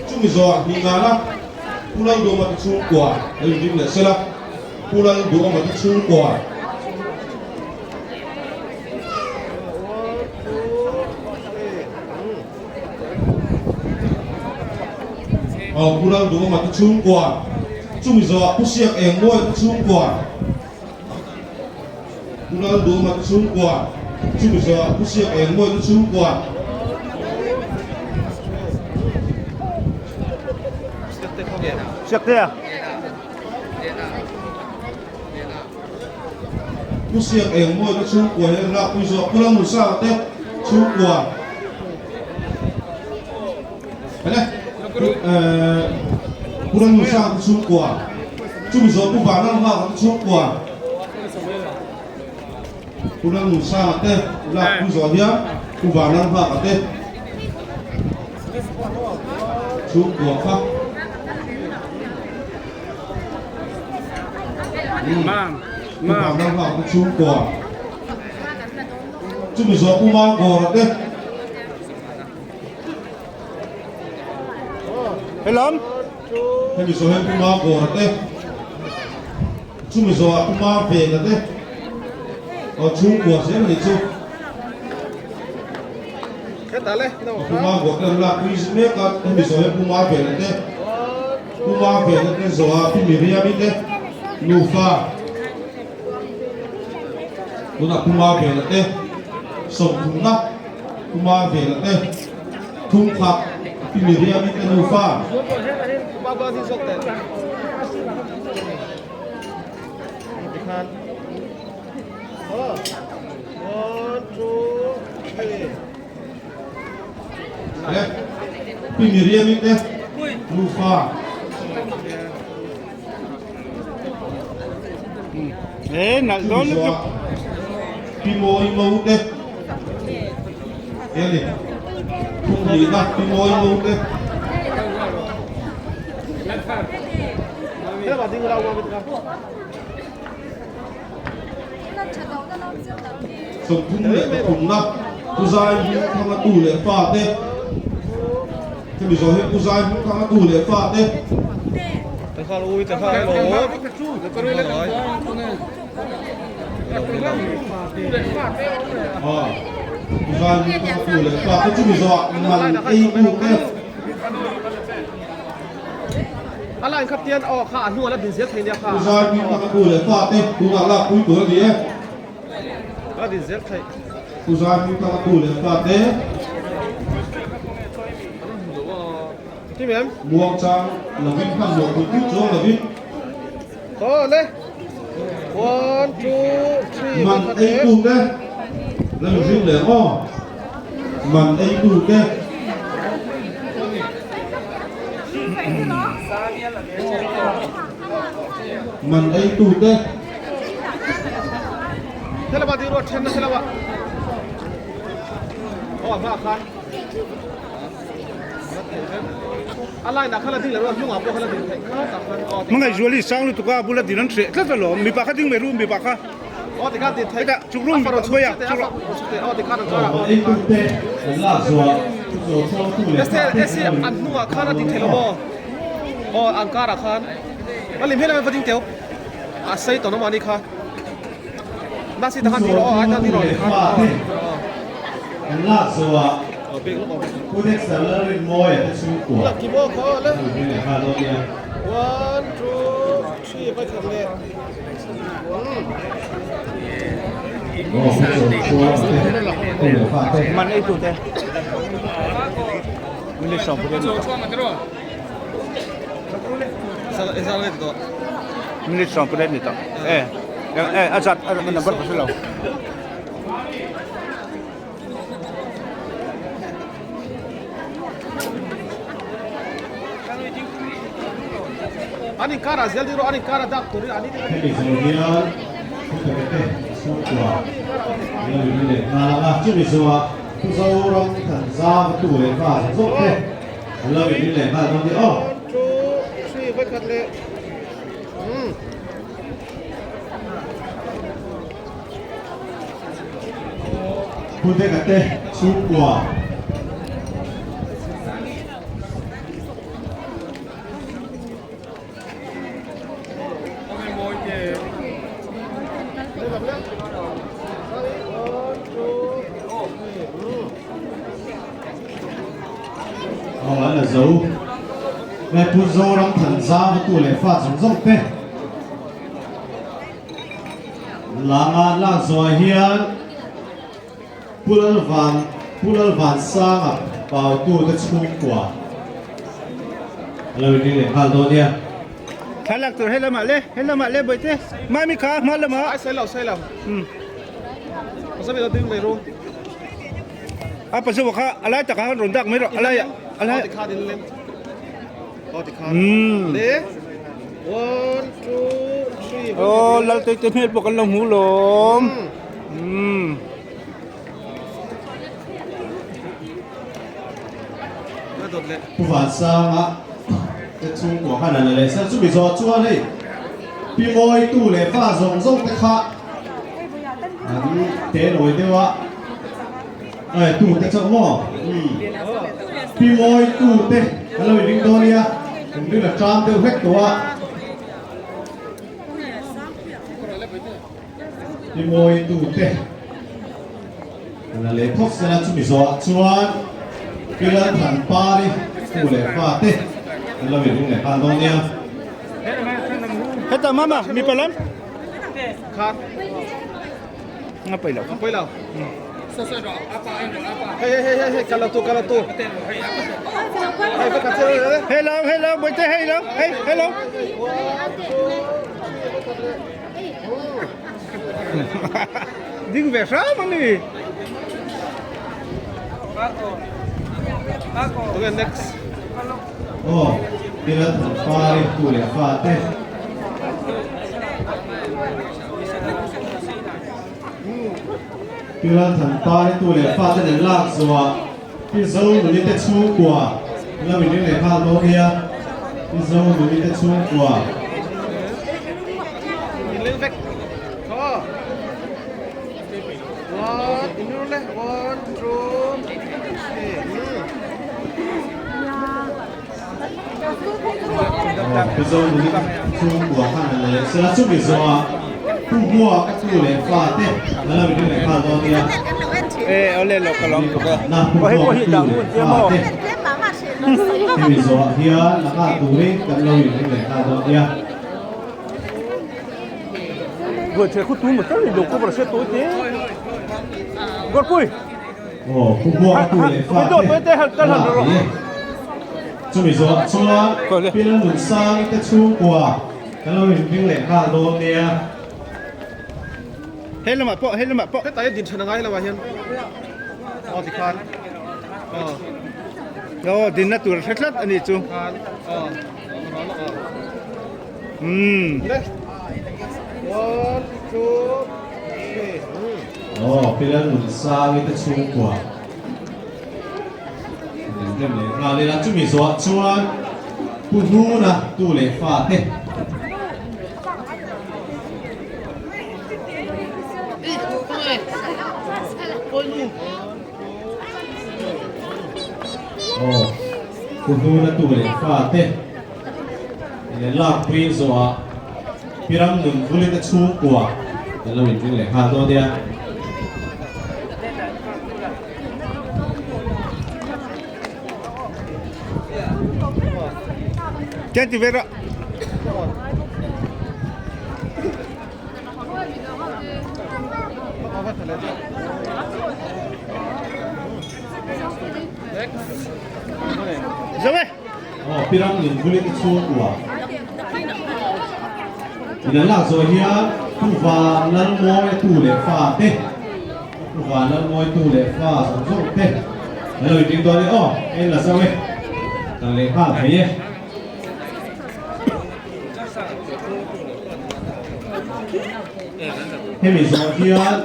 chumi zawhah hnih ngana Pu Lalduhawma te chhungkua a inring leh sela Pu Lalduhawma te chhungkua. Aw Pu Lalduhawma te chhungkua chumi zawhah Pu Siak Engmawia te chhungkua. Pu Lalduhawma te chhungkua, chumi zawhah Pu Siak Engmawia te chhungkua. Siaktea. Pu Siak Engmawia te chhungkua hian Lakpui zawh Pu Lalnusanga te chhungkua. Hele, Pu Lalnusanga te chhungkua, chumi zawh Pu Vanlalnghaka te chhungkua. Pu Lalnusanga te Lakpui zawh hian Pu Vanlalnghaka te chhungkua kha. Pu Vanlalnghaka te chhungkua, chumi zawh Pu Mangawra te. Helam. Hemi zawh hian Puma Gawra te, chumi zawhah Puma Vena te aw chhungkua zel a nih chu. Puma Gawra te an lak pui mek a, hemi zawh hian Puma Vena te, Puma Vena te zawhah Pi Miriami te nufa tunah Puma Vena te sawmthumna. Kuma vela te thum khat Pi Miriami te nufa. One, two, three. Le Pi Miriam-i te nufa. E nalh dawn lutuk. Pi Mawi Mo te e ni Thunglihna Pi Mawi Mo te. Sawmthum leh pathumna Pu Zai Hmingthanga tu leh fa te Hemi zawh hi Pu Zai Hmingthanga tu leh fa te. Pu Zai Hmingthanga tu leh fa te chumi zawhah man ei tu te. Pu Zai Hmingthanga tu leh fa te tunah lakpui tur a ni e. Pu Zai Hmingthanga tu leh fa te. Muangchang lovin hmanhmawh tur tut chuang lovin. Man ei tu te la inring leh ang aw. Man ei tu te. Man ei tu te. Hmangaih Zuali sang lutuk a bula din an hreh tlat alawm mipa kha ding mai ru mipa kha hetah chuk ru mipa khawi a chuk rawh. Pu Dexter Lalrinmawia te chhungkua an lo hming leh nghal dawn nia. Aw Pu Chawlchhuanga te tu leh fa te. Man ei tu te minute sawm pariat ni tawh minute 18 ni tawh e e a zat a number ka hre lo. Hemi zawh hian Thupeke te chhungkua an lo inri leh nghal ang a, chumi zawhah Pu Zoram Thanzam tu leh pa zawng zawng te an lo inri leh nghal dawn nia aw. Pu Deka te chhungkua. Aw an la zo. Pu Zoram Thanzam tu leh fa zawng zawng te. Langa lak zawhah hian Pu Lalvan Pu Lalvansanga pautute chhungkua a lo inring leh nghal dawn nia. Thlalak tur he lamah le, he lamah le bawihte, Mami kha hma lamah. Ai sawi lo, sawi lo. Pasal ding mai ru. A pasal kha a lai takah khan rawn dak mai rawh, a laiah, a laiah. Aw tikhan in lem. Aw tikhan. Le. One, two, three. Aw Laltei te hmel pawh kan lo hmu lawm. Umm. Pu Vansanga te chhungkua khan an la leh sel chumi zawh chuan hei Pi Mawitu leh fa zawng zawng te kha an te nawi deuh a. Ai tu te chauh maw? Umm. Pi Mawi tu te an lo inring dawn nia, inring a ṭam deuh hlek tawh a. Pi Mawi tu te an la leh phawt sela chumi zawhah chuan Pi Lalthanpari tu leh fa te an lo inring leh nghal dawn nia. Heta mama mipa lam. Kha. Nga pai lo. Pai lo. Hey hey hey hey kala tu kala tu. Hello hello boite hello hey hello. Ding ve hram a ni. Okay, next. Aw, Pilat an fai tu leh fa te. Pilat an fai tu leh fa te nen lak zuah Pi Zo Nuni te chhungkua la min ring leh nghal dawn nia. Pi Zo Nuni te chhungkua. Pi Zo Nuni te chhungkua khan an la leh sela chumi zawhah Pu Hua ka tu leh fa te la la min ring leh nghal dawn nia. Na Pu Hua ka tu leh fa te hemi zawhah hian la nghal turin kan lo inring leh nghal dawn nia. Aw Pu Hua ka tu leh fa te la lak thei e. Chumi zawhah chuan Pi Lalnunsangi te chhungkua kan lo inring leh nghal dawn nia. Hei lamah pawh, hei lamah pawh. Hetah hian din than a ngai lo ah hian. Aw tikhan. Aw. Aw dinna tur a hre tlat a nih chu. Khan. Aw. Rawh aw. Umm. Le. One, two, three. Aw Pilar Nunsangi te chhungkua. An rem leh nghal ila chumi zawhah chuan Pu Hnuna tu leh fa te. Aw, Pu Hnuna tu leh fa te leh lakpui zawhah Piram nun vulin a chhungkua kan lo inring leh nghal dawn nia. Chen ti ve rawh. Zo e. Aw, Piram nun vulin a chhungkua. In an lak zawh hian Pu Van Lalmawia tu leh fa te. Pu Vanlalmawitu leh fa zawng zawng te an lo inring dawn e aw, en la zauh e, kan leh nghal thei e. Hemi zawh hian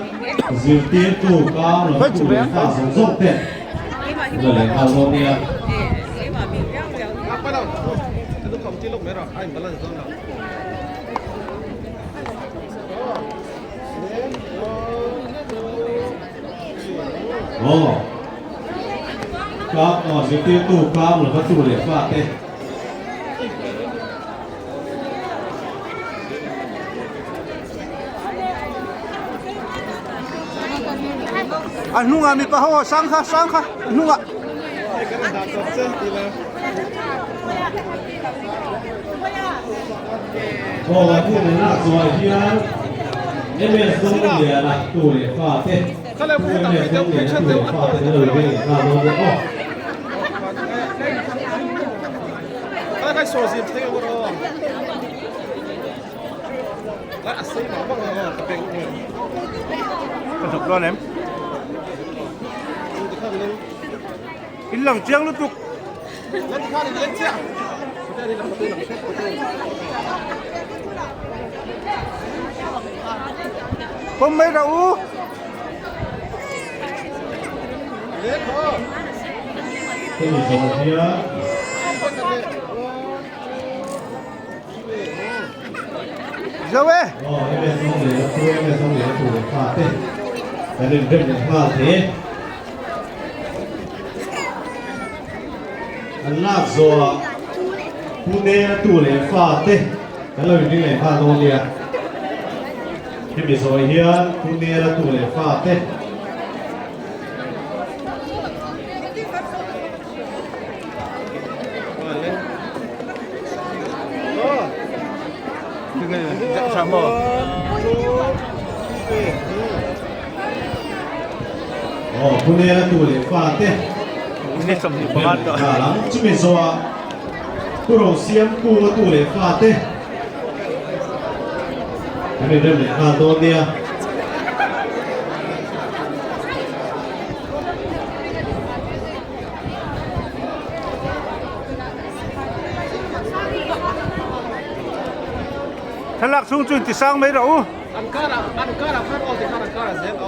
zirtirtu kar lo tu leh fa zawng zawng te an la leh nghal dawn nia. Aw, ka aw zirtirtu kar lova tu leh fa te. A hnungah mipa ho sang kha sang kha a hnungah. Aw a hun an lak zawhah hian MS Dawngliana tu leh fa te MS Dawngliana tu leh fa te an lo veng leh nghal dawn bawk aw. Ka hnawk dawn em? In lang chiang lutuk. Pawm mai rawh u. Hemi zawh hian Zo e. Aw MS zawng leh a thu MS zawng leh a thu leh fa te kan inrem leh nghal thei e. An lak zawhah Pu Nena tu leh fa te kan lo inring leh nghal dawn nia. Hemi zawh hian Pu Nena tu leh fa te. Aw Pu Nena tu leh fa te. Chumi zawhah Pu Rosiamkunga tu leh fa te. Kan inrem leh nghal dawn nia. Thlalak chhung chu inti sang mai rawh u.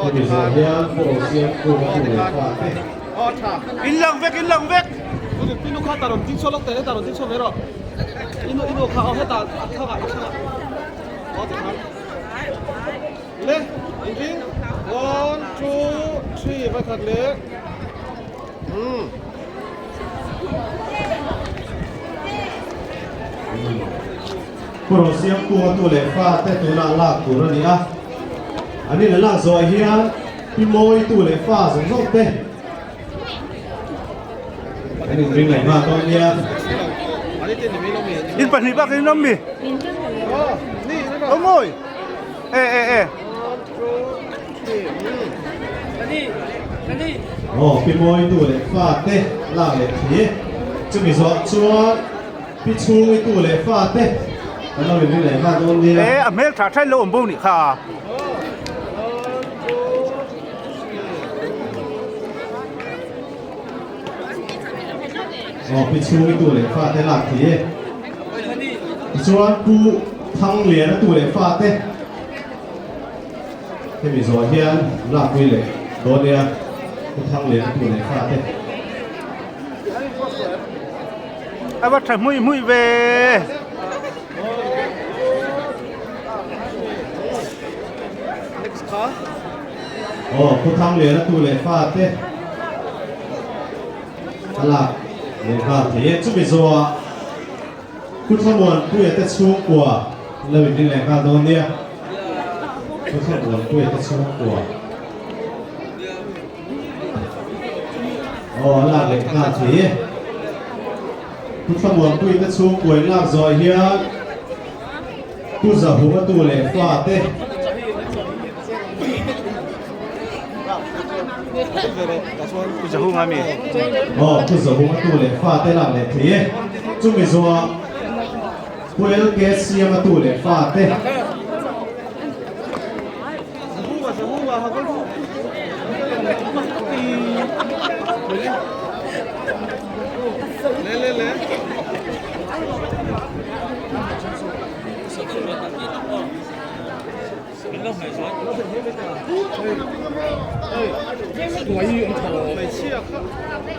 Hemi zawh hian Pu Rosiam Kunga tu leh fa te. In lang vek, in lang vek. Pu Rosiam Kunga tu leh fa te tunah lak tur a ni a, an in a lak zawh hian Pi Mawi tu leh fa zawng zawng te an inring leh nghal dawn nia. In pahnih bak in awm mi? Aw mawi. E e e. Aw Pi Mawi tu leh fa te lak leh thi. Chumi zawh chuan Pi Chhungi tu leh fa te kan lo inring leh nghal dawn nia. E a hmel tha thain lo awm bo nih kha. Aw Pi Chhungi tu leh fa te lak thei e. Tichuan Pu Thangliana tu leh fa te hemi zawh hian lakpui leh dawn nia Pu Thangliana tu leh fa te. A va tha hmui hmui ve. Aw Pu Thangliana tu leh fa te a lak leh nghal thei e. Chumi zawhah Pu Thlamuanpuia te chhungkua lo inring leh nghal dawn nia. Pu Thlamuanpuia te chhungkua. Aw a lak leh nghal thei e. Pu Thlamuanpuia te chhungkua in lak zawh hian Pu Zahuma tu leh fa te. Pu Zahunga mi? Aw, Pu Zahunga tu leh fa te lak leh thei e. Chumi zawhah Pu LK Siama tu leh fa te.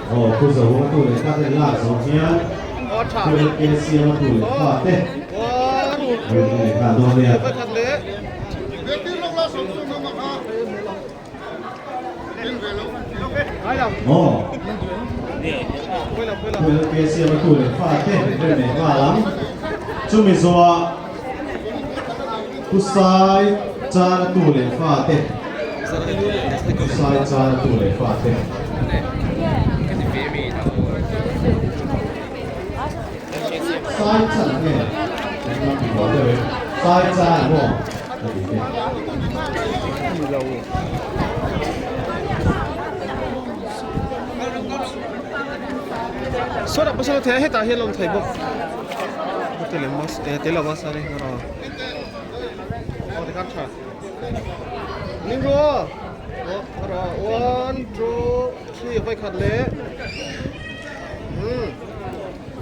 Aw Pu Zohunga tu leh fa te lak zawh hian Pu LK Siama tu leh fa te rin leh nghal dawn nia. Aw Pu LK Siama tu leh fa te rin leh nghal ang. Chumi zawhah Pu Sai Chana tu leh fa te Pu Sai Chana tu leh fa te. Sai Chan nge kan lam ti buai deuh e Sai Chan maw ka ti te. Sawtah pawh sawn a thei a hetah hian a awm thei bawk.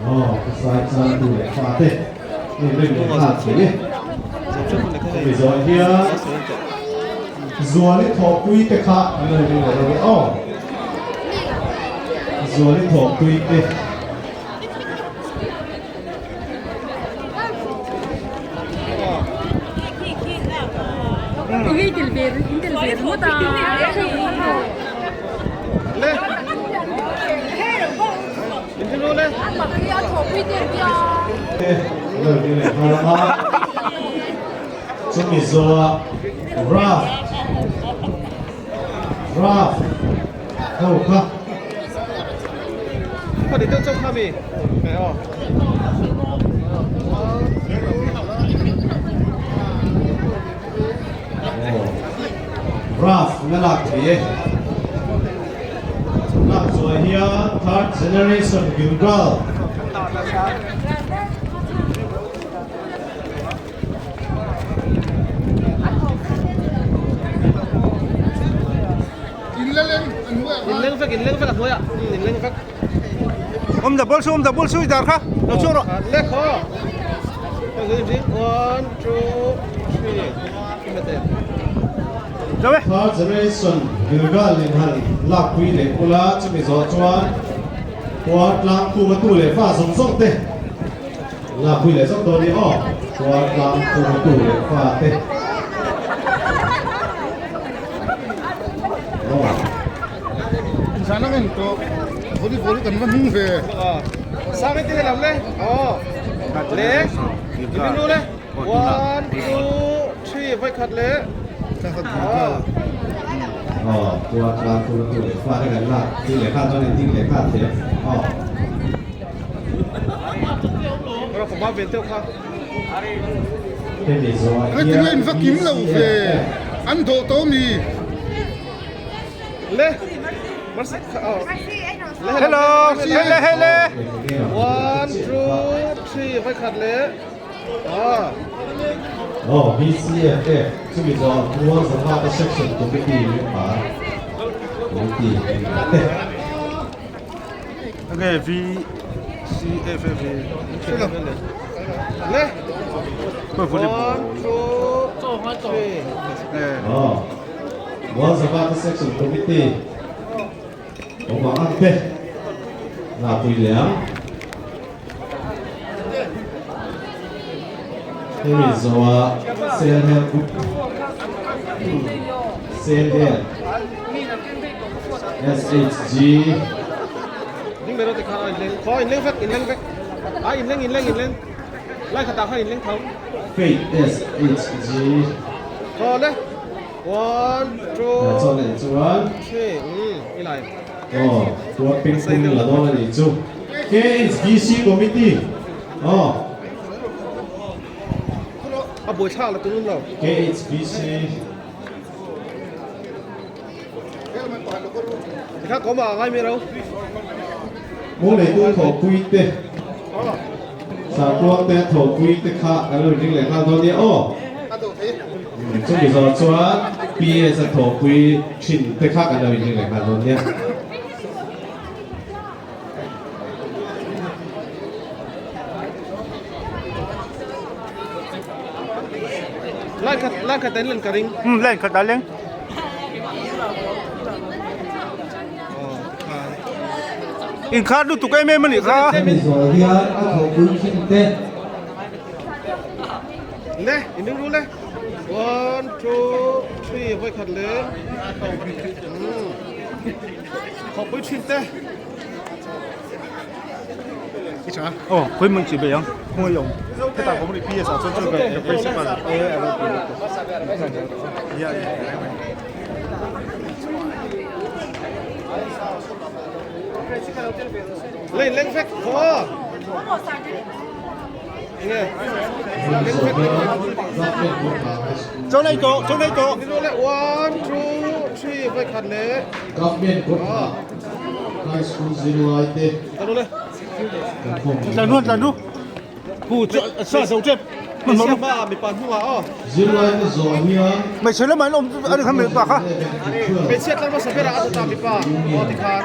Aw ka sai chang tu leh fa te hei rin leh nghal thei e. Hemi zawh hian Zuali thawhpui te kha an lo ring leh dawn e aw. Zuali thawhpui te. Chumi zawha Ralph Ralph ho kha. Ralph na lak thei e. Lak zuai hian third generation Gilgal. Awm da ball su awm da ball su i dar kha lo chhuak rawh. One, two, three. Third generation Gilgal in han lakpui leh ula chumi zawh chuan Puar tlang khuma tu leh fa zawng zawng te lakpui leh zawk dawn nia aw Puar tlang khuma tu leh fa te aw. Zan ang engto volleyball kan va hnung ve. Sang i ti lam le aw le i nu le one two three vai khat le aw puar tlang khuma tu leh fa te kan lak ding leh kha chuan in ding leh kha thei aw. Hemi zawh Hei tinge in va kim lo ve an dawh tawh mi. Le Hello hele hele. One two three vai khat le ah. Aw BCFF chumi zawh Mual Zavata Section Committee member committee te. Nge V C F F Le. Koi volleyball. One two three. Aw Mual Zavata Section Committee awm ang ang te Ngahpui leh ang. Hemi zawha Selhel Group Selhel SHG Ding ber te kha in leng khaw in leng vek in leng vek a in leng in leng in leng lai khatah khan in leng tho. Faith SHG Khaw le one two Chuan leh chuan three um i lai. Aw tuar ping pung la dawn a nih chu KHBC Committee aw. A buai thlak la tunun lo. KHBC. Tikha kawm ah ngai mi ro. Mu neitu thawhpui te Sakuang te thawhpui te kha kan lo inring leh nghal dawn nia aw. Chumi zawh chuan PS a thawhpui thin te kha kan lo inring leh nghal dawn nia. Line khat line khat an len ka ring. Um line khat a leng. Inkhar lutuk em em a nih kha. Hemi zawh hian a thawhpui thin te. Le in ring ru le. One two three vawi khat le. Thawhpui thin te. Aw khawi hmun chi bei ang khawngaih awm hetah ka hmu PS ah chuan chu ka principal e a lo ti ya ya Lên lên phép khó. Nghe. Lên phép. Chỗ này chỗ, chỗ này chỗ. One, two, three, vai khat le. Government kawt hna High School zirlai te kan khawm leh Tlan ruan tlan ru. Hu sa zo chep. Man ma mi pan hunga aw. Zirlai te zawh hian Mai se lamah an awm a ni khan mai pa kha. Hmeichhia tlang hmasa berah a ta mi pa aw ti khan.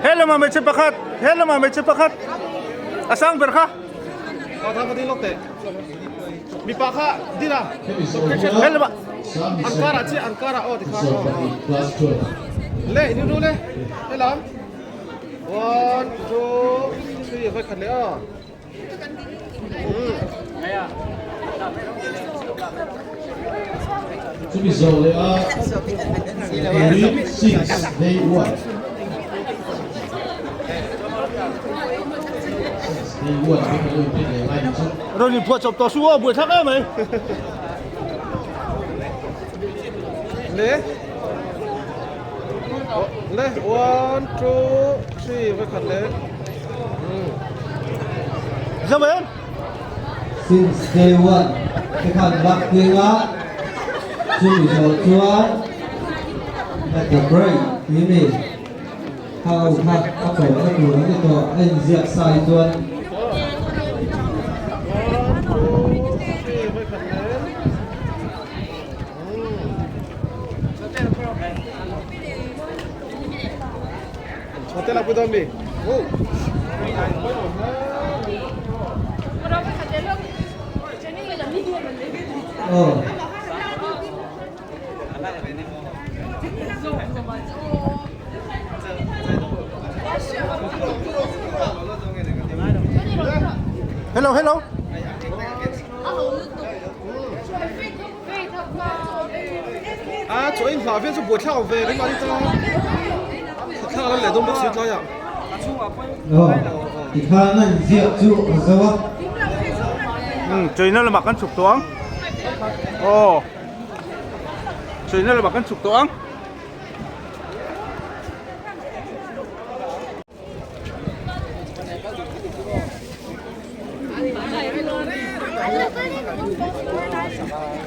He lamah hmeichhe pakhat, he lamah hmeichhe pakhat. A sang ber kha. Aw tha ka ding lawk teh. Mi pa kha din a. He lamah. Ankara chi Ankara aw ti khan aw. Le in ru le. He lam. One, two, three, vai khat le aw. Chumi zawh leh a Grade 6 Day 1 Day 1 te kan lo inpek leh ngai ni chu. Rawn inphuah chawp tawh suh aw buai thlak em mai. Le Le one two three vai khat le. Zam em? Since day one te khan lak ding a, chumi zawh chuan at the break tih mi kha ho kha a tawhna tur an ni tawh a inziak sa hi chuan. One two three vai khat le. Hotel Abu Dhabi. Oh. Aw. Hello hello. A chaw in hlah vel chu buai thlak ve ringawt a ni ta. Thla la leh dawn bawk si tlai ah. Aw, tikhan a inziak chu a zo a. Umm chaina lamah kan chhuk tawh ang. Aw chaina lamah kan chhuk tawh ang.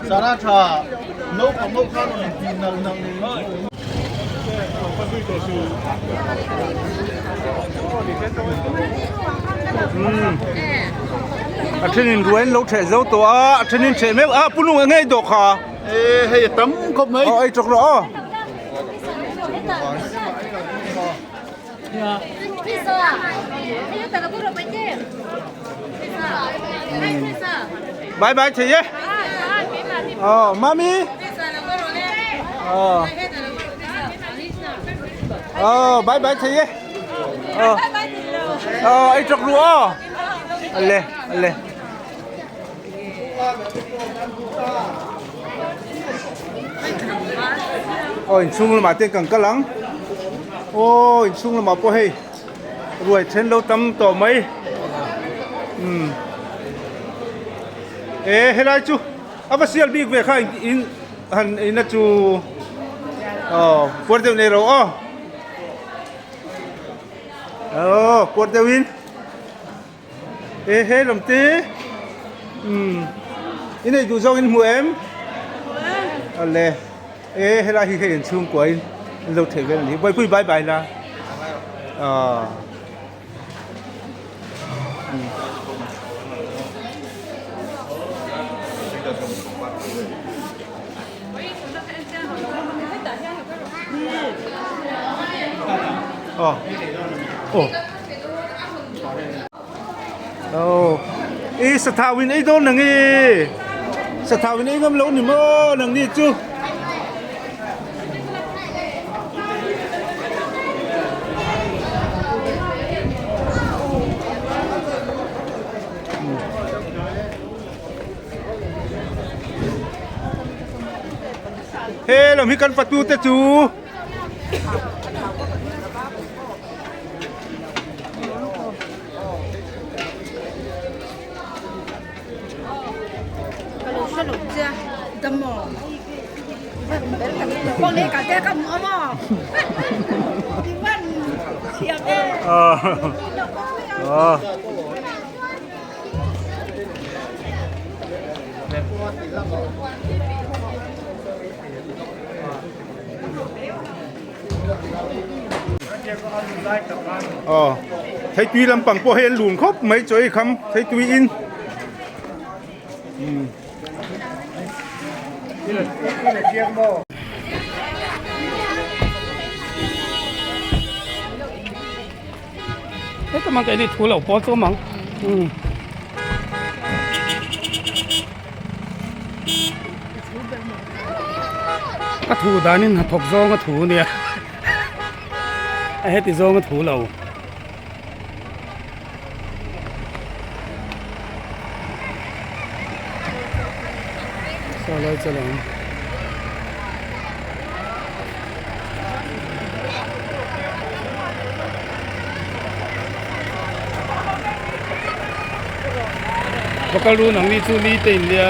Sara tha naupang ho khan rawn inti nalh nalh ni mai. A thenin ruai an lo theh zo tawh a, a thenin theh meuh a, pu nung eng nge i dawh kha? E hei a tam khawp mai. Aw ei chawk rawh aw. Bye bye thei e. Aw mami. Aw. Aw bye bye thei e. Aw. Aw ei chawk ru aw. Ale ale. Aw inchhung lamah te kan kal ang aw inchhung lamah pawh hei ruai then lo tam tawh mai umm e helai chu a va sial bik ve kha in han in a chu aw puar deuh nei ro aw aw puar deuh in. E he lam te umm i nei duh zawk in hmu em? Awle e helai hi hei an chhungkua in an lo theih vel a ni buaipui bai bai la aw aw aw. Aw i sathau in ei dawn nang i sathau in ei ngam lo ni maw nang ni chu. He lam hi kan fatu te chu. Aw theitui lampang pawh hei an lun khawp mai chaw ei kham theitui in umm. Heta mang keini thu lo pawl chu mang umm. Ka thu danin hnathawk zawnga thu nia a heti zawnga thu lo. Saw lai chu a lo awm. Va kal run ang ni chu ni te in nia.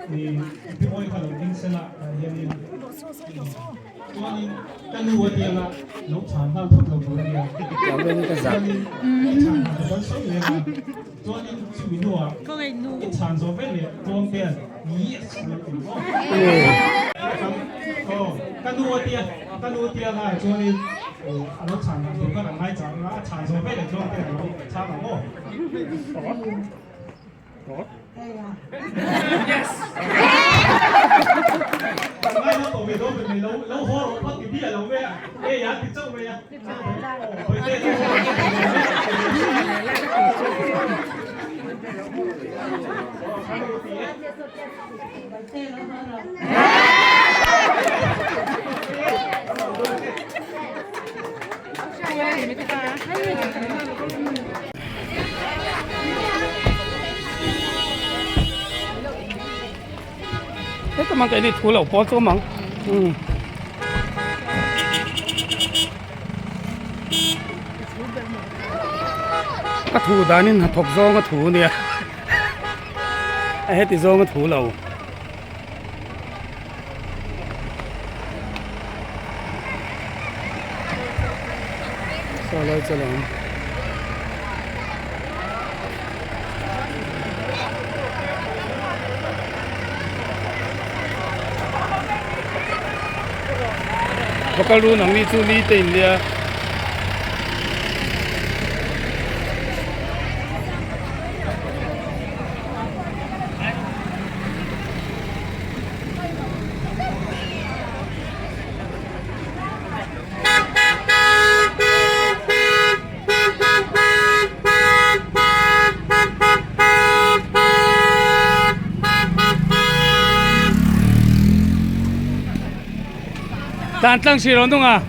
I pi kha lo ding sela tah hianin chuanin ka nu a tianga lo chhan nghal phawt lo tur a nia. Chuanin i chhan han kan sawi leh a, chuanin chumi hnuah i chhan zawh vel leh Tluangtea'n yes lo ti maw. Aw ka nu a tia ka nu a tia lai chuanin a lo chhan dan tur kha kan ngai chang a, a chhan zawh vel leh Tluangtea'n a lo chhang ang maw. Heta mang keini thu lo pawl chu mang umm. Ka thu danin hnathawk zawnga thu ania a heti zawnga thu lo. Saw lai chu a lo awm. Local run ang ni chu li te in nia. Tlan tlang hrih lo nung a.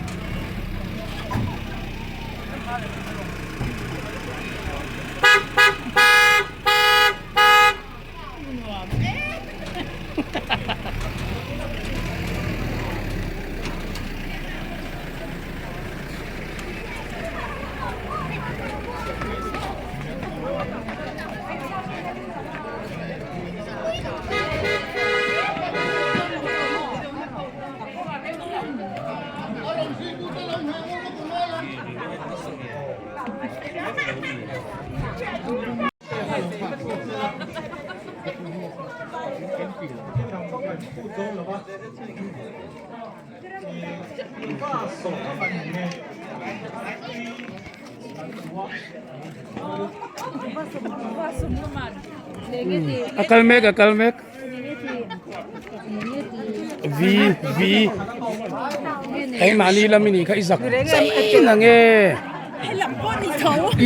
A kal mek a kal mek V V keimahni lam i nih kha i zak chei na nge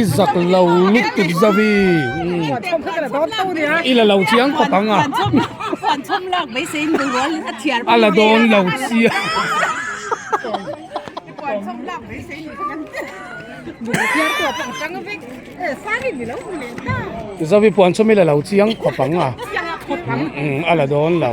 i zak lo lutuk zavi i la lo chiang khawp ang a a la dawn lo chiang. Zavi puan chawm i la lo chiang khawp ang a a la dawn lo.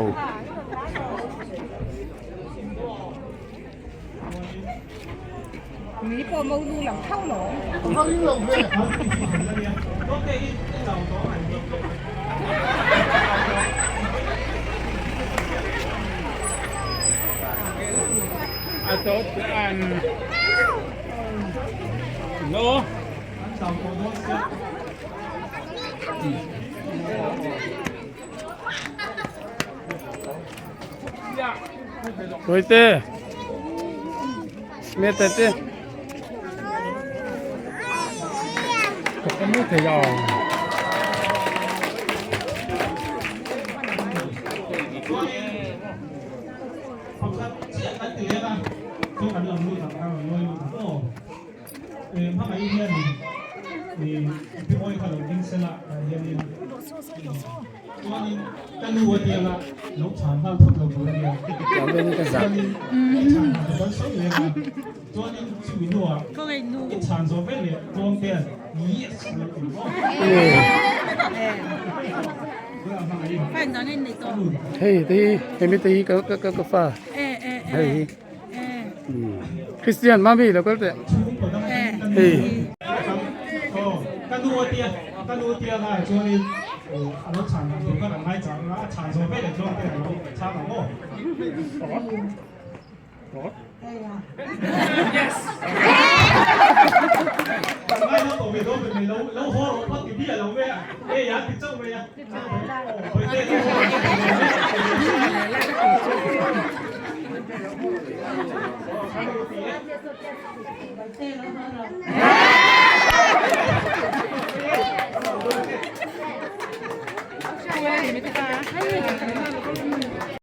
Roite mẹ tê tê có cái mũi thầy giò Chuanin ka nu a tianga lo chhan nghal phawt lo tur a nia. Chuanin i chhan han kan sawi leh a, chuanin chumi hnuah i chhan zawh vel leh Tluangtea'n yes lo ti maw. Hei te hi hemi te hi ka ka ka fa hei hi Christian mami lo kal teh hei Ka nu a tia ka nu a tia lai chuanin. A lo chhan dan tur khan an ngai chang a, a chhan zawh veleh chuan te an lo chhang ang aw. Yes! Kan ngai lo tawh ve dawn ve mai lo, lo haw rawh phawt ti biah lo ve a, ei a ti chauh mai a. Bawihte lo haw rawh phawt ti biah lo ve a.